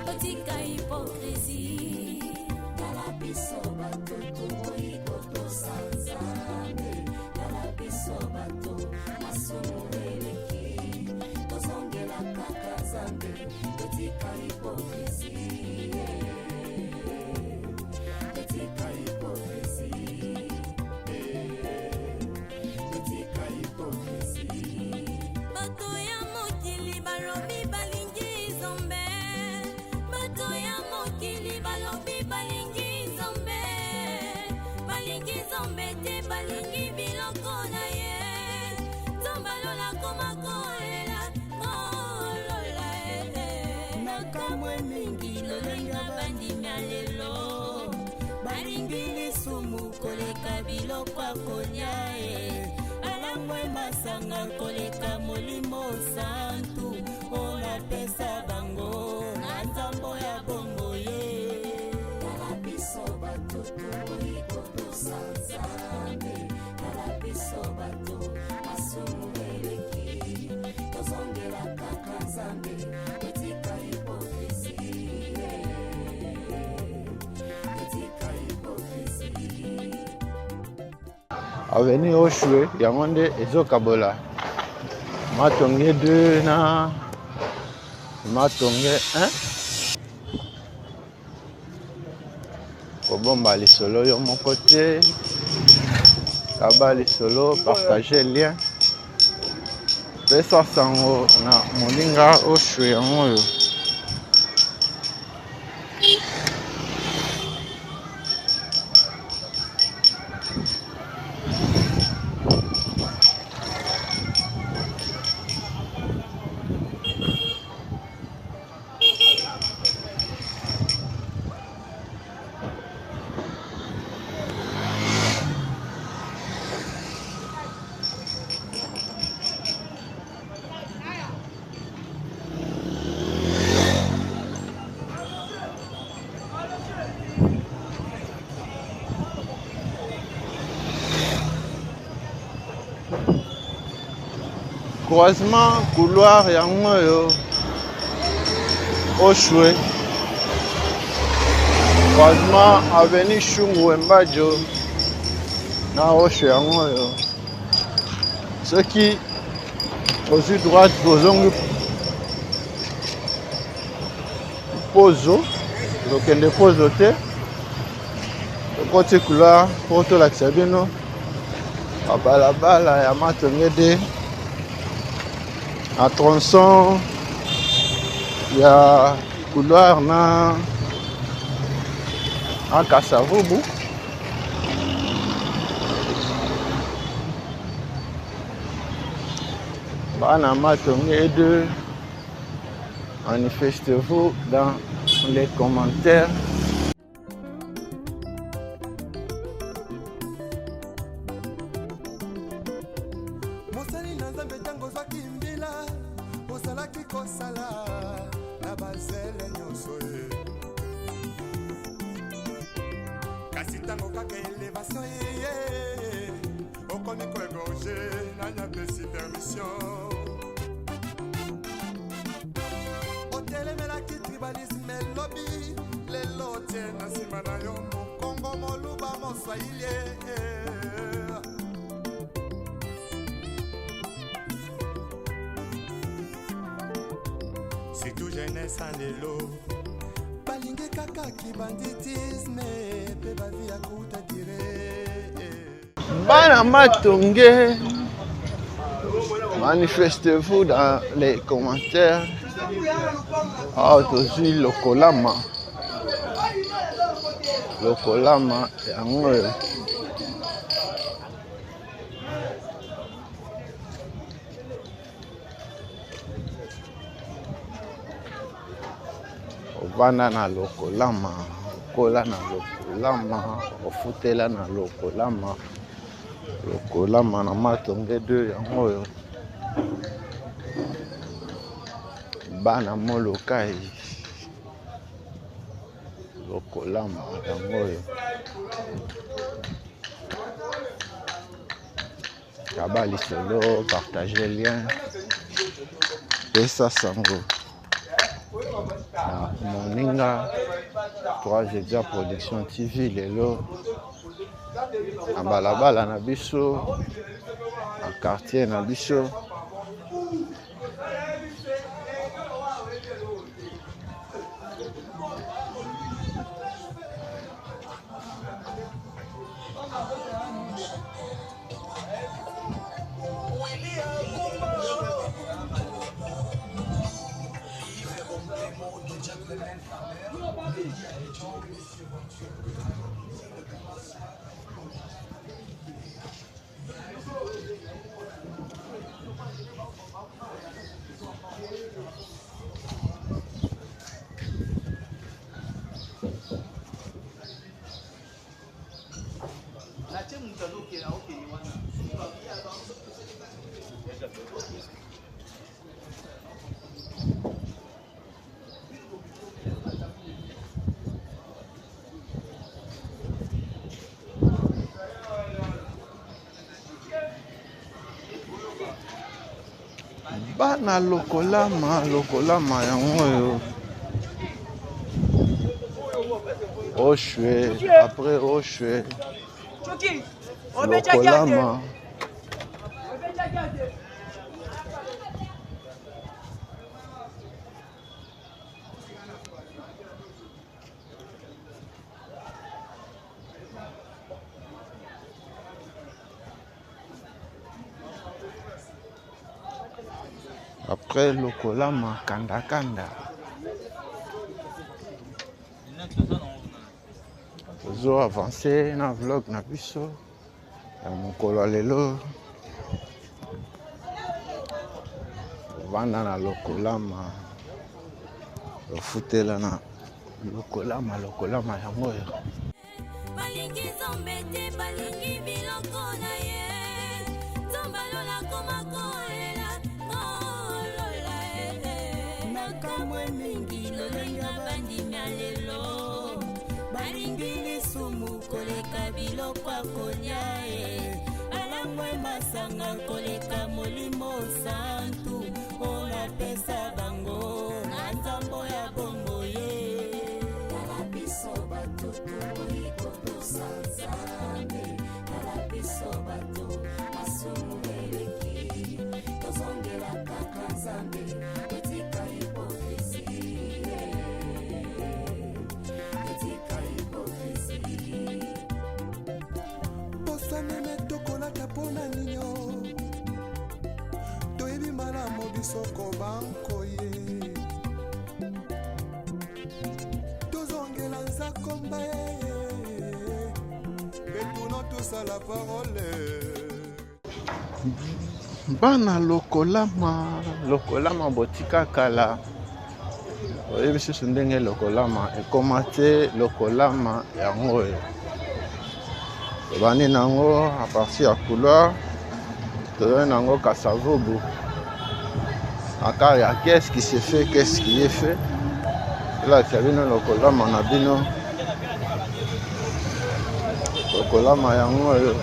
Totika hypocrisie. Tala biso bato toboyi kotosa Nzambe. Tala biso bato masumu eleki. Tozongela kaka Nzambe, totika hypocrisie. Totika hypocrisie. Totika hypocrisie. Bato ya mokili balobi balingi Nzambe. Bato ya mokili balobi balingi Nzambe. Balingi Nzambe te, balingi biloko na ye. Nzambe alola koma kolela, kolola eh. Nakamwe mingi lolenga bandimi ya lelo. Balingi lisumu koleka biloko ya kolia e. Balangwe masanga koleka molimo santu oyo napesa bango na nzambo ya bombo ye. Tala biso bato toboyi kotosa Nzambe. Tala biso bato masumu eleki. Tozongela kaka Nzambe, totika hypocrisie. Totika hypocrisie. Avenue Oshwe yango nde ezokabola Matonge 2 na Matonge 1. Kobomba lisolo yo moko te, kaba lisolo, partage lien, pesa sango na moninga Oshwe yango oyo. Croisement couloir yango oyo Oshwe, croisement avenue Shungu Wembajo na Oshwe yango oyo. Soki ozwi droite ozongi pozo, tokende pozo te, tokoti couloir mpo tolakisa bino babalabala ya Matonge de na tronçon ya couloir na Kasavubu. Bana Matonge 2, manifestez-vous dans les commentaires. Mosali na Nzambe, ntango ozwaki mbila, ozalaki kosala na bazele nyonso ye. Kasi ntango kaka elevation eye, okomi koégorger. Nani apesi permission? Otelemelaki tribalisme elobi, lelo otie na nsima na yo mokongo, moluba, moswahili. Surtout jeunesse ya lelo balingi kaka kibanditisme mpe bavie ya courte durée. Bana Matonge. Manifestez-vous dans les commentaires. Awa tozwi lokolama, lokolama yango oyo. Ovanda na lokolama, okola na lokolama, ofutela na lokolama, lokolama na matonge 2 yango oyo. Bana Molokai, lokolama yango oyo. Kaba lisolo, partage lien, pesa sango na moninga. 3 Exa Production TV lelo na balabala na biso, na quartier na biso. Bana lokolama, lokolama yango oyo. Oshwe, après Oshwe, lokolama. Après lokolama kanda kanda. Tozo avancer na vlog na biso ya mokolo ya lelo. Vanda na lokolama, ofutela na lokolama, lokolama yango oyo. Balingi nzambe te, balingi biloko na ye. Nzambe alola koma kolela, kolola eh. Nakamwe mingi lolenge bandimi ya lelo, balingi lisumu koleka biloko ya kolia eh. Balangwe masanga koleka molimo santu oyo napesa bango na nzambo ya bomoi ye. Tala biso bato toboyi kotosa Nzambe, tala biso bato masumu eleki, tozongela kaka Nzambe, totika hypocrisie, totika hypocrisie. Posa meme tokolata mpo na ninyo, toyebi malamu biso kobankoye. Tozongela nzakomba retournons tous à la parole. Bana lokolama, lokolama botika kala. Oyebi susu ndenge lokolama ekoma te, lokolama yango oyo. Tobandi nango à partir ya couloir, tozali nango Kasavubu. Aka ya qu'est-ce qui se fait, qu'est-ce qui est fait. Elakisa bino lokolama na bino. Lokolama yango oyo.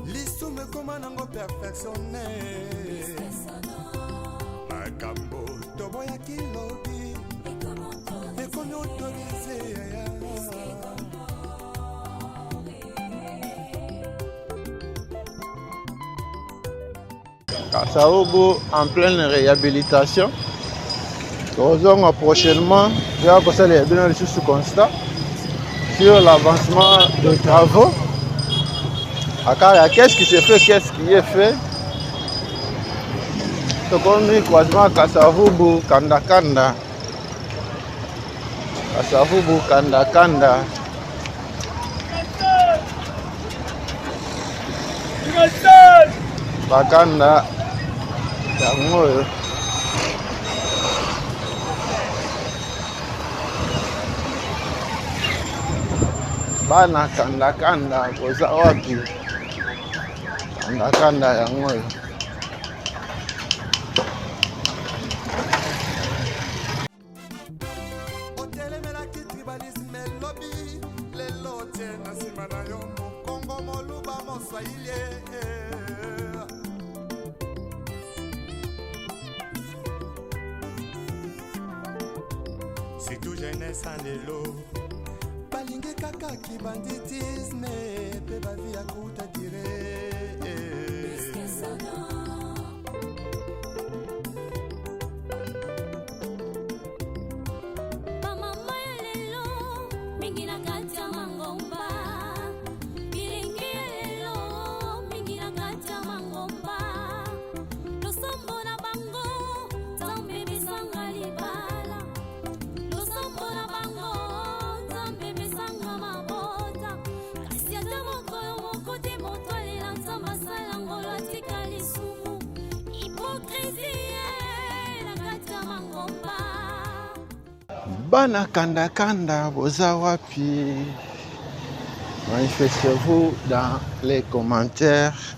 Lisumu ekoma nango perfectionne. Makambo toboyaki lobi ekomi autorise. Kasavubu en pleine réhabilitation. Tozonga prochainement, toya kosalela bino lisusu constat. Sur l'avancement des travaux. Akaya, qu'est-ce qui se fait, qu'est-ce qui est fait? Tokomi croisement Kasavubu, Kanda Kanda. Kasavubu, Kanda Kanda. Bakanda yango oyo. Bana Kanda Kanda boza wapi? Kanda Kanda yango oyo. Otelemelaki tribalisme lobi lelo tie na nsima na yo mokongo moluba moswahili. Surtout jeunesse ya lelo balingi kaka kibanditisme mpe bavi ya kuta dire. Bamama ya lelo mingi na kati ya mangomba, bilingi ya lelo mingi na kati ya mangomba, losambo na bango Nzambe besanga libala, losambo na bango Nzambe besanga mabota, kasi ata mokolo moko te moto alela Nzambe asala ngolo atika lisumu, hypocrisie na kati ya mangomba. Bana Kanda Kanda boza wapi? Manifestez-vous dans les commentaires.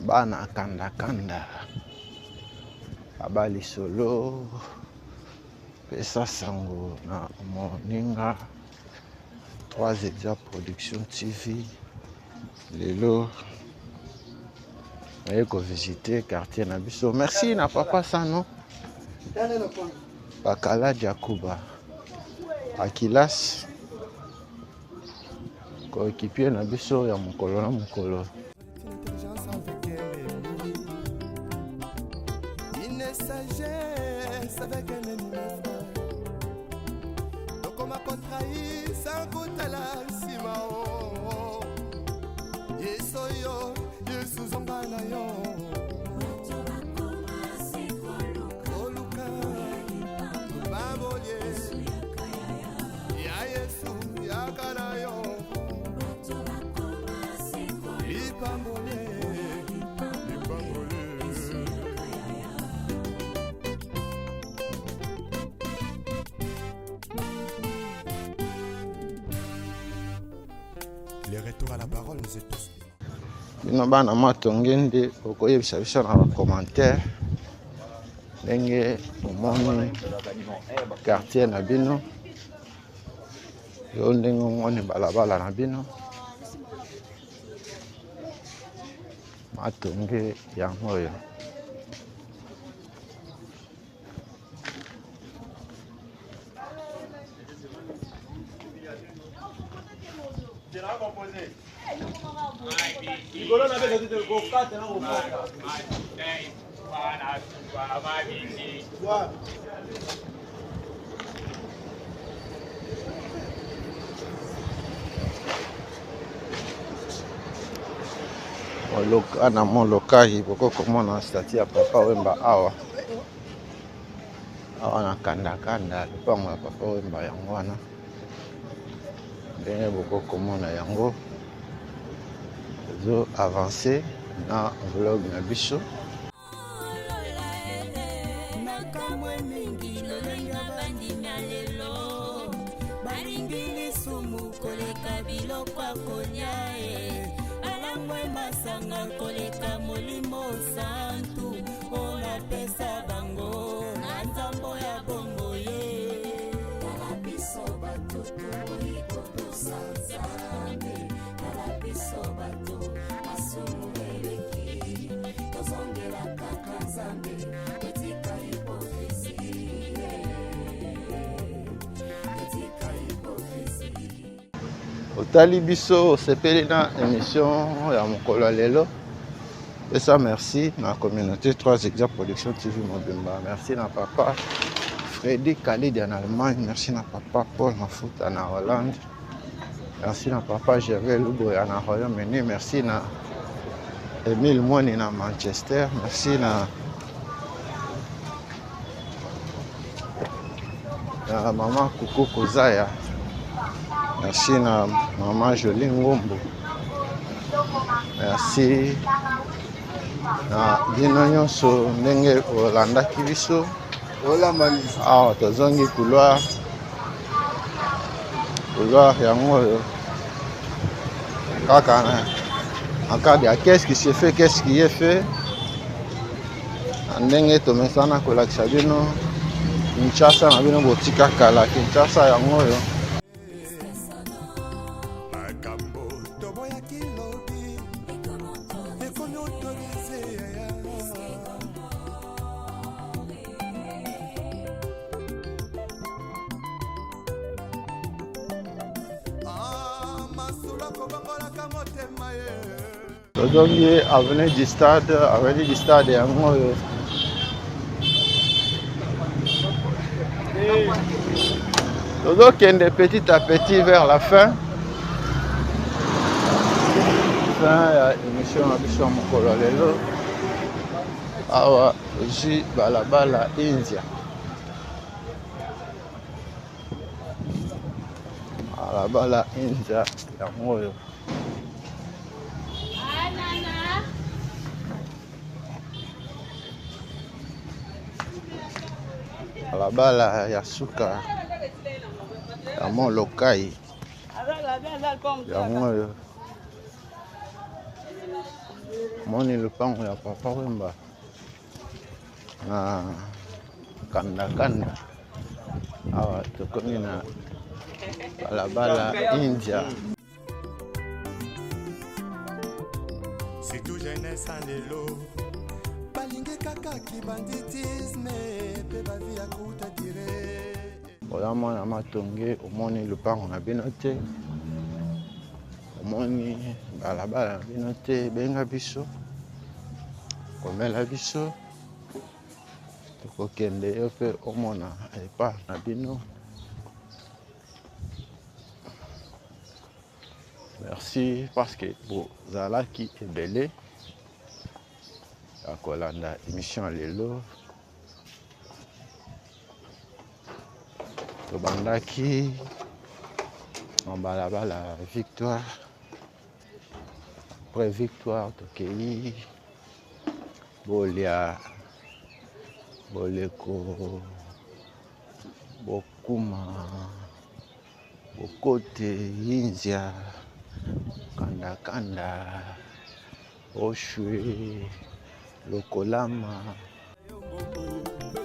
Bana Kanda Kanda abali solo pesa sango na moninga 3 Exa Production TV. Lelo naye kovisite quartier na biso. Merci na papa Sano Bakala Jakuba Akilas coéquipier na biso ya mokolo na mokolo. Intelligence avec un ennemi, une sagesse avec un ennemi, frère. Tokoma kotrahir sans kotala nsima o. Yesu yo, Yesu zonga na yo. Koluka babolie ya Yesu yaka na yo. Lipambolie, lipambolie. Le retour à la parole nous est tous. Bino bana matonge nde okoyebisa biso na bacommentaire ndenge omoni quartier na bino, yo ndenge omoni balabala na bino. Matonge yango oyo. Moloka na Molokai, boko komona statue ya Papa Wemba awa. Awa na Kanda Kanda, lopango ya Papa Wemba yango wana. Ndenge boko komona yango, ezo avancer na vlog na biso. Nakamwe mingi lolenga bandimi ya lelo balingi lisumu koleka biloko ya kolia e balangwe masanga koleka molimo santu oyo napesa bango na nzambo ya bongo ye. Tala biso bato toboyi kotosa Nzambe, tala biso bato masumu eleki, tozongela kaka Nzambe, totika hypocrisie, totika hypocrisie. Otali biso, osepeli na émission ya mokolo ya lelo. Pesa merci na communauté 3 Exa Production TV mobimba. Merci na papa Freddy Khalid en Allemagne, merci na papa Paul Mafuta na Hollande, merci na papa Gervais Luboya na Royaume-Uni, merci na Emile Mwani na Manchester, merci na na mama Kuku Kozaya, merci na mama Jolie Ngombo, merci na bino nyonso ndenge olandaki biso. Awa tozongi couloir, couloir yango oyo kaka na en cas de qu'est-ce qui se fait, qu'est-ce qui est fait, na ndenge tomesana kolakisa bino Kinshasa na bino botika kala Kinshasa yango oyo. Makambo toboyaki lobi ekomi autorise yaya. Ah, masolo akobongolaka motema ye. Tozongi avenue du stade, avenue du stade yango oyo. Tozokende petit à petit vers la fin. Fin ya émission na biso ya mokolo ya lelo. Awa tozwi balabala India. Balabala India yango oyo. Balabala ya suka ya Molokai yango oyo. Moni lopango ya Papa Wemba na kanda kanda. Awa tokomi na balabala India. Surtout jeunesse en lelo balingi kaka kibanditisme pe bavi ya kuta dire. Oza mwana matonge, omoni lopango na bino te, omoni balabala na bino te, benga biso, komela biso, tokokende yo pe omona epa na bino. Merci parce que bozalaki ebele ya kolanda émission ya lelo. Tobandaki na balabala Victoire, après Victoire tokei bolia boleko bokuma bokote India kanda kanda oshwe lokolama.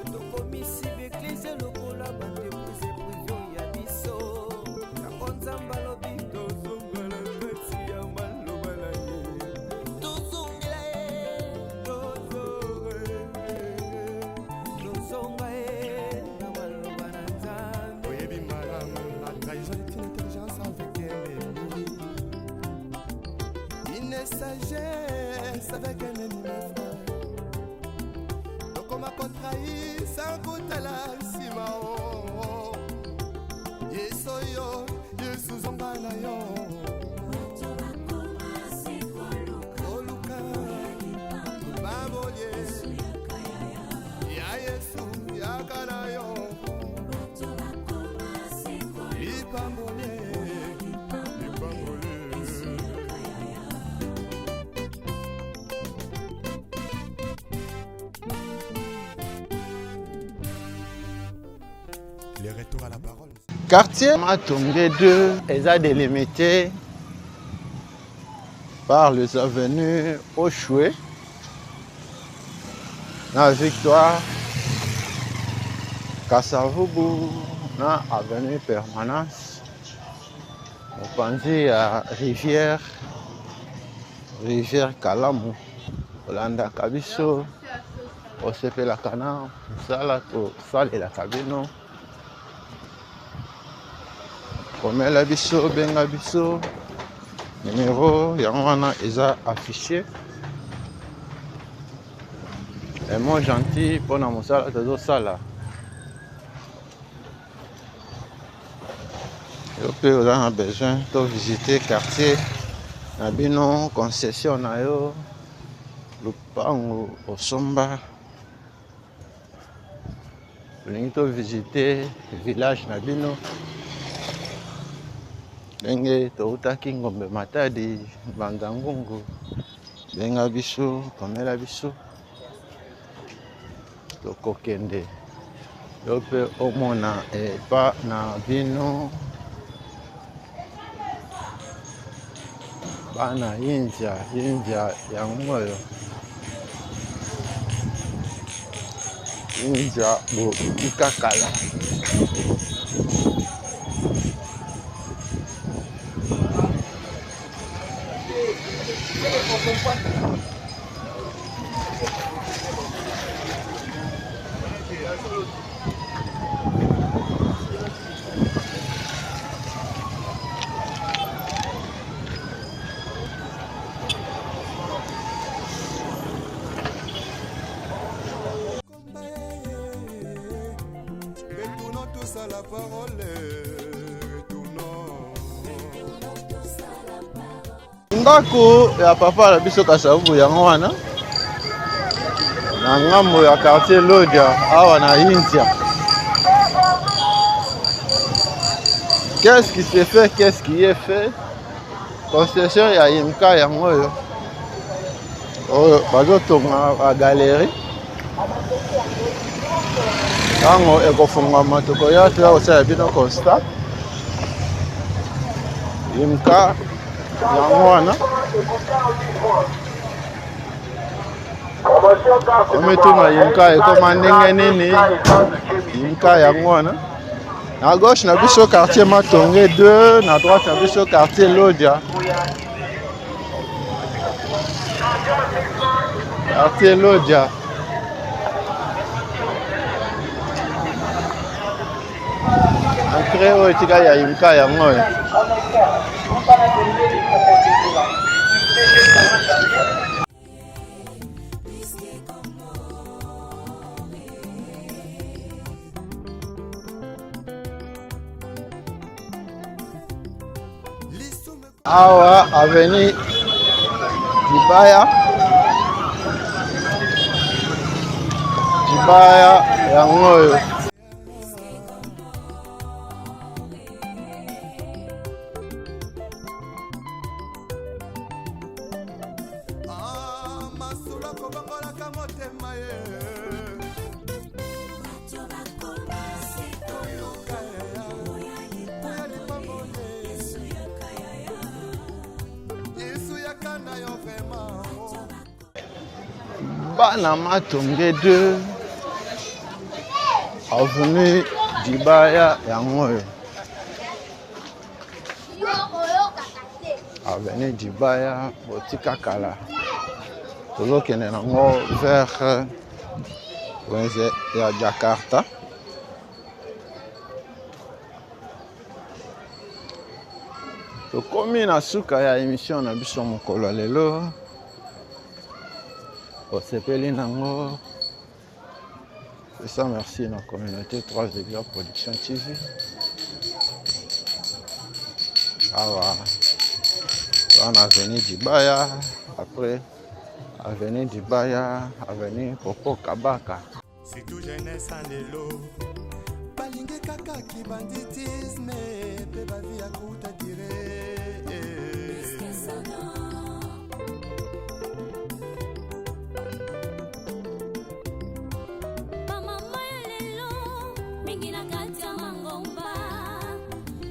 Tokomisi b'eglise lokola ba entreprise privée ya biso. Yango Nzambe alobi tozongela kati ya maloba na ye. Tozongela ye, tozonga ye na maloba na Nzambe. Oyebi malamu, la trahison est une intelligence avec un ennemi. Une sagesse avec un ennemi, mon frère. Tokoma kotrahir sans kotala nsima, oh, oh. Yesu yo, Yesu zonga na yo. Koluka babolie ya Yesu yaka na yo. Lipambolie, lipambolie. Le retour à la parole. Quartier Matonge 2 est délimité par les avenues Oshwe, na Victoire, Kasavubu, na avenue Permanence, mopanzi ya rivière, rivière Kalamu. Olandaka biso, osepelaka na mosala tosalelaka bino. Komela biso, benga biso, numéro yango wana eza affiché. Un mot gentil mpona mosala tozosala. Yo mpe oza na besoin to visiter quartier na bino, concession na yo, lupango osomba, olingi to visiter village na bino ndenge toutaki Ngombe Matadi, Mbanza Ngungu, benga biso, komela biso. Tokokende yo mpe omona epa na bino bana India. India yango oyo, India botika kala. Retournons tous à la parole. Retournons. Ndako ya papa na biso Kasavubu yango wana na ngambo ya quartier Lodia awa na India. Qu'est-ce qui se fait, qu'est-ce qui est fait? Concession ya Imka yango oyo. Oyo bazotonga ba galerie. Ntango ekofungwama tokoya toya kosala bino constat. Imka yango wana. Omituna Imka ekoma ndenge nini? Imka yango wana. Na gauche na biso quartier Matonge 2, na droite na biso quartier Lodia. Quartier Lodia. Entrée oyo etikali ya Imka yango oyo. Awa avenue Dibaya, Dibaya yango oyo. Ah, masolo akobongolaka motema ye. Yesu yaka na yo vraiment. Bana Matonge 2 avenue Dibaya yango oyo. Avenue Dibaya botika kala. Tozokende nango vers wenze ya Jakarta. Tokomi na suka ya émission na biso mokolo ya lelo. Osepeli nango, pesa merci na communauté 3 Exa Production TV. Awa toza na avenue Dibaya, après avenue Dibaya, avenue Popo Kabaka. Surtout jeunesse ya lelo balingi kaka kibanditisme mpe bavi ya kuta dire. Bamama ya lelo mingi na kati ya mangomba,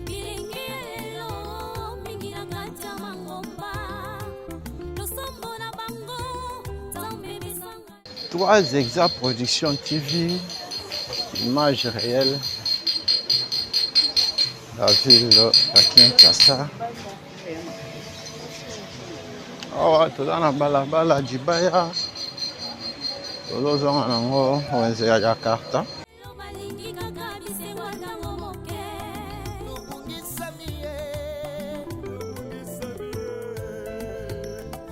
bilingi ya lelo mingi na kati ya mangomba, losambo na bango Nzambe bisanga. 3 Exa Production TV, image réelle, la ville ya Kinshasa. Awa toza na balabala Dibaya, tozozonga nango wenze ya Jakarta. Balingi kaka bisengo ntango moke. Tobungisami ye,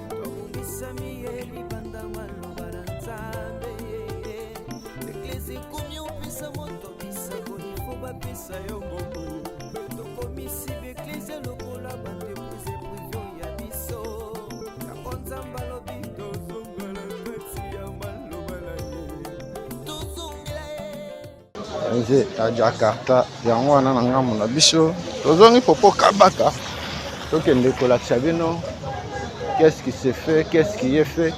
tobungisami ye libanda maloba na Nzambe. Eglise ekomi opesa moto bisako, ifo bapesa yo mbongo. Tokomisi Wenze ya Jakarta yango wana na ngambo na biso. Tozongi popo kabaka tokende kolakisa bino qu'est-ce qui se fait, qu'est-ce qui est fait.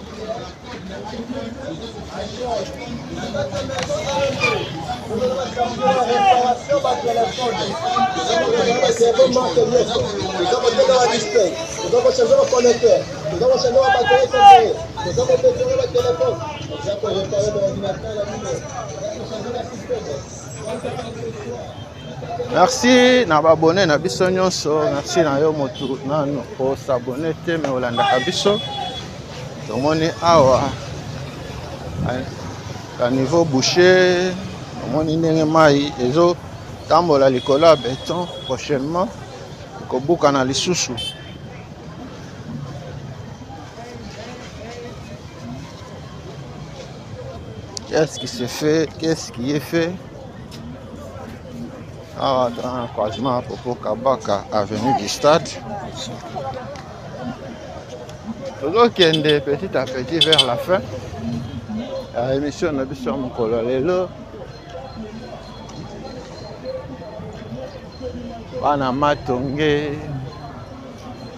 Merci na babone na biso nyonso, merci na yo motu nanu osabone te me olandaka biso. Tomoni awa ka niveau boucher, tomoni ndenge mai ezotambola likolo ya beton, prochainement ekobukana lisusu. Qu'est-ce qui se fait? Qu'est-ce qui est fait? Awa toza na croisement ya Popo Kabaka avenue du stade. Tozokende petit à petit vers la fin ya émission na biso ya mokolo ya lelo. Bana Matonge,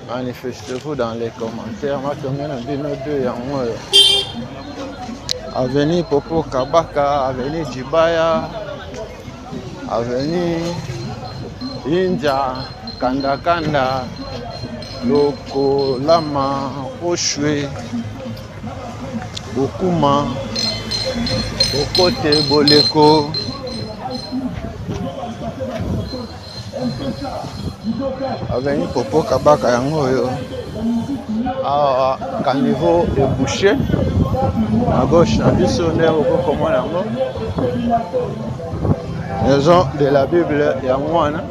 manifestez-vous dans les commentaires. Matonge na bino deux yango oyo. Avenue Popo Kabaka, avenue Djibaya, avenue India, Kanda Kanda, Lokolama, Oshwe, Bokuma, Bokote, Boleko. Avenue Popo Kabaka yango oyo awa caniveau ebouche na gauche na biso nde okoki komona yango maison de la bible yango wana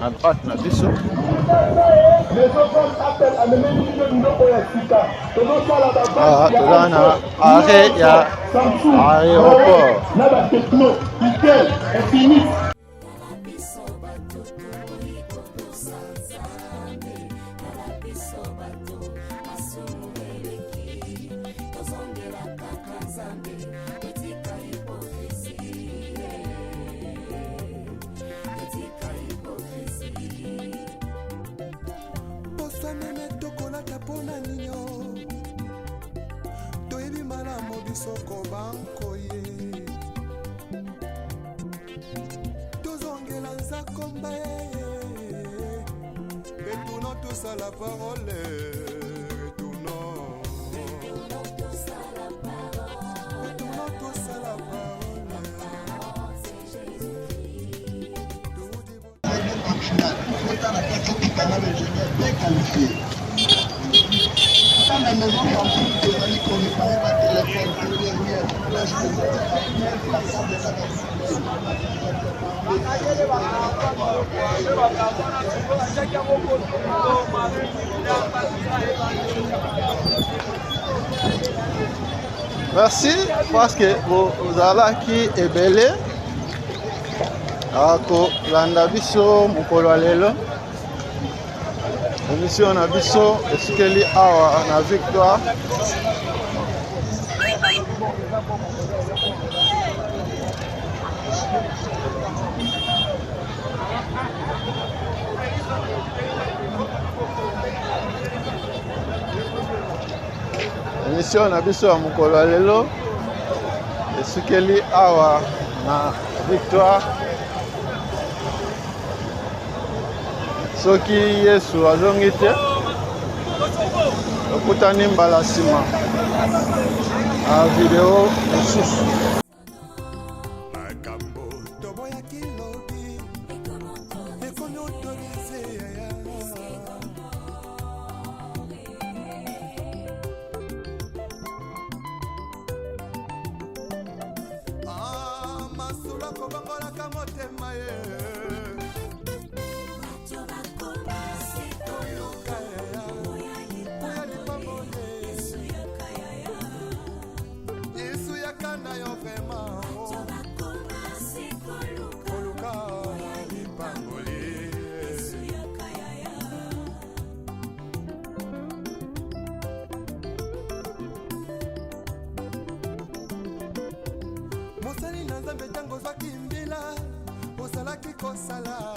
na droite na biso. Ah, toza na arrêt ya aéroport. Posa meme tokolata mpona ninio toyebi malamu biso kobankoye tozongela nzakomba ye retournons tous à la parole retournons retournons tous à la parole. Merci parce que bozalaki ebele akolanda biso mokolo ya lelo. Emission na biso esikeli awa na Victoire. Emission na biso ya mokolo ya lelo esukeli awa na Victoire. Soki Yesu azongi te, tokutani mbala nsima na video mosusu. Makambo toboyaki lobi ekomi autorise yaya. Ah, masolo akobongolaka motema ye Toluka yaya, oya lipamboli. Yesu yaka na yo vraiment koluka lipamboli. Mosali na Nzambe ntango ozwaki mbila. Ozalaki kosala.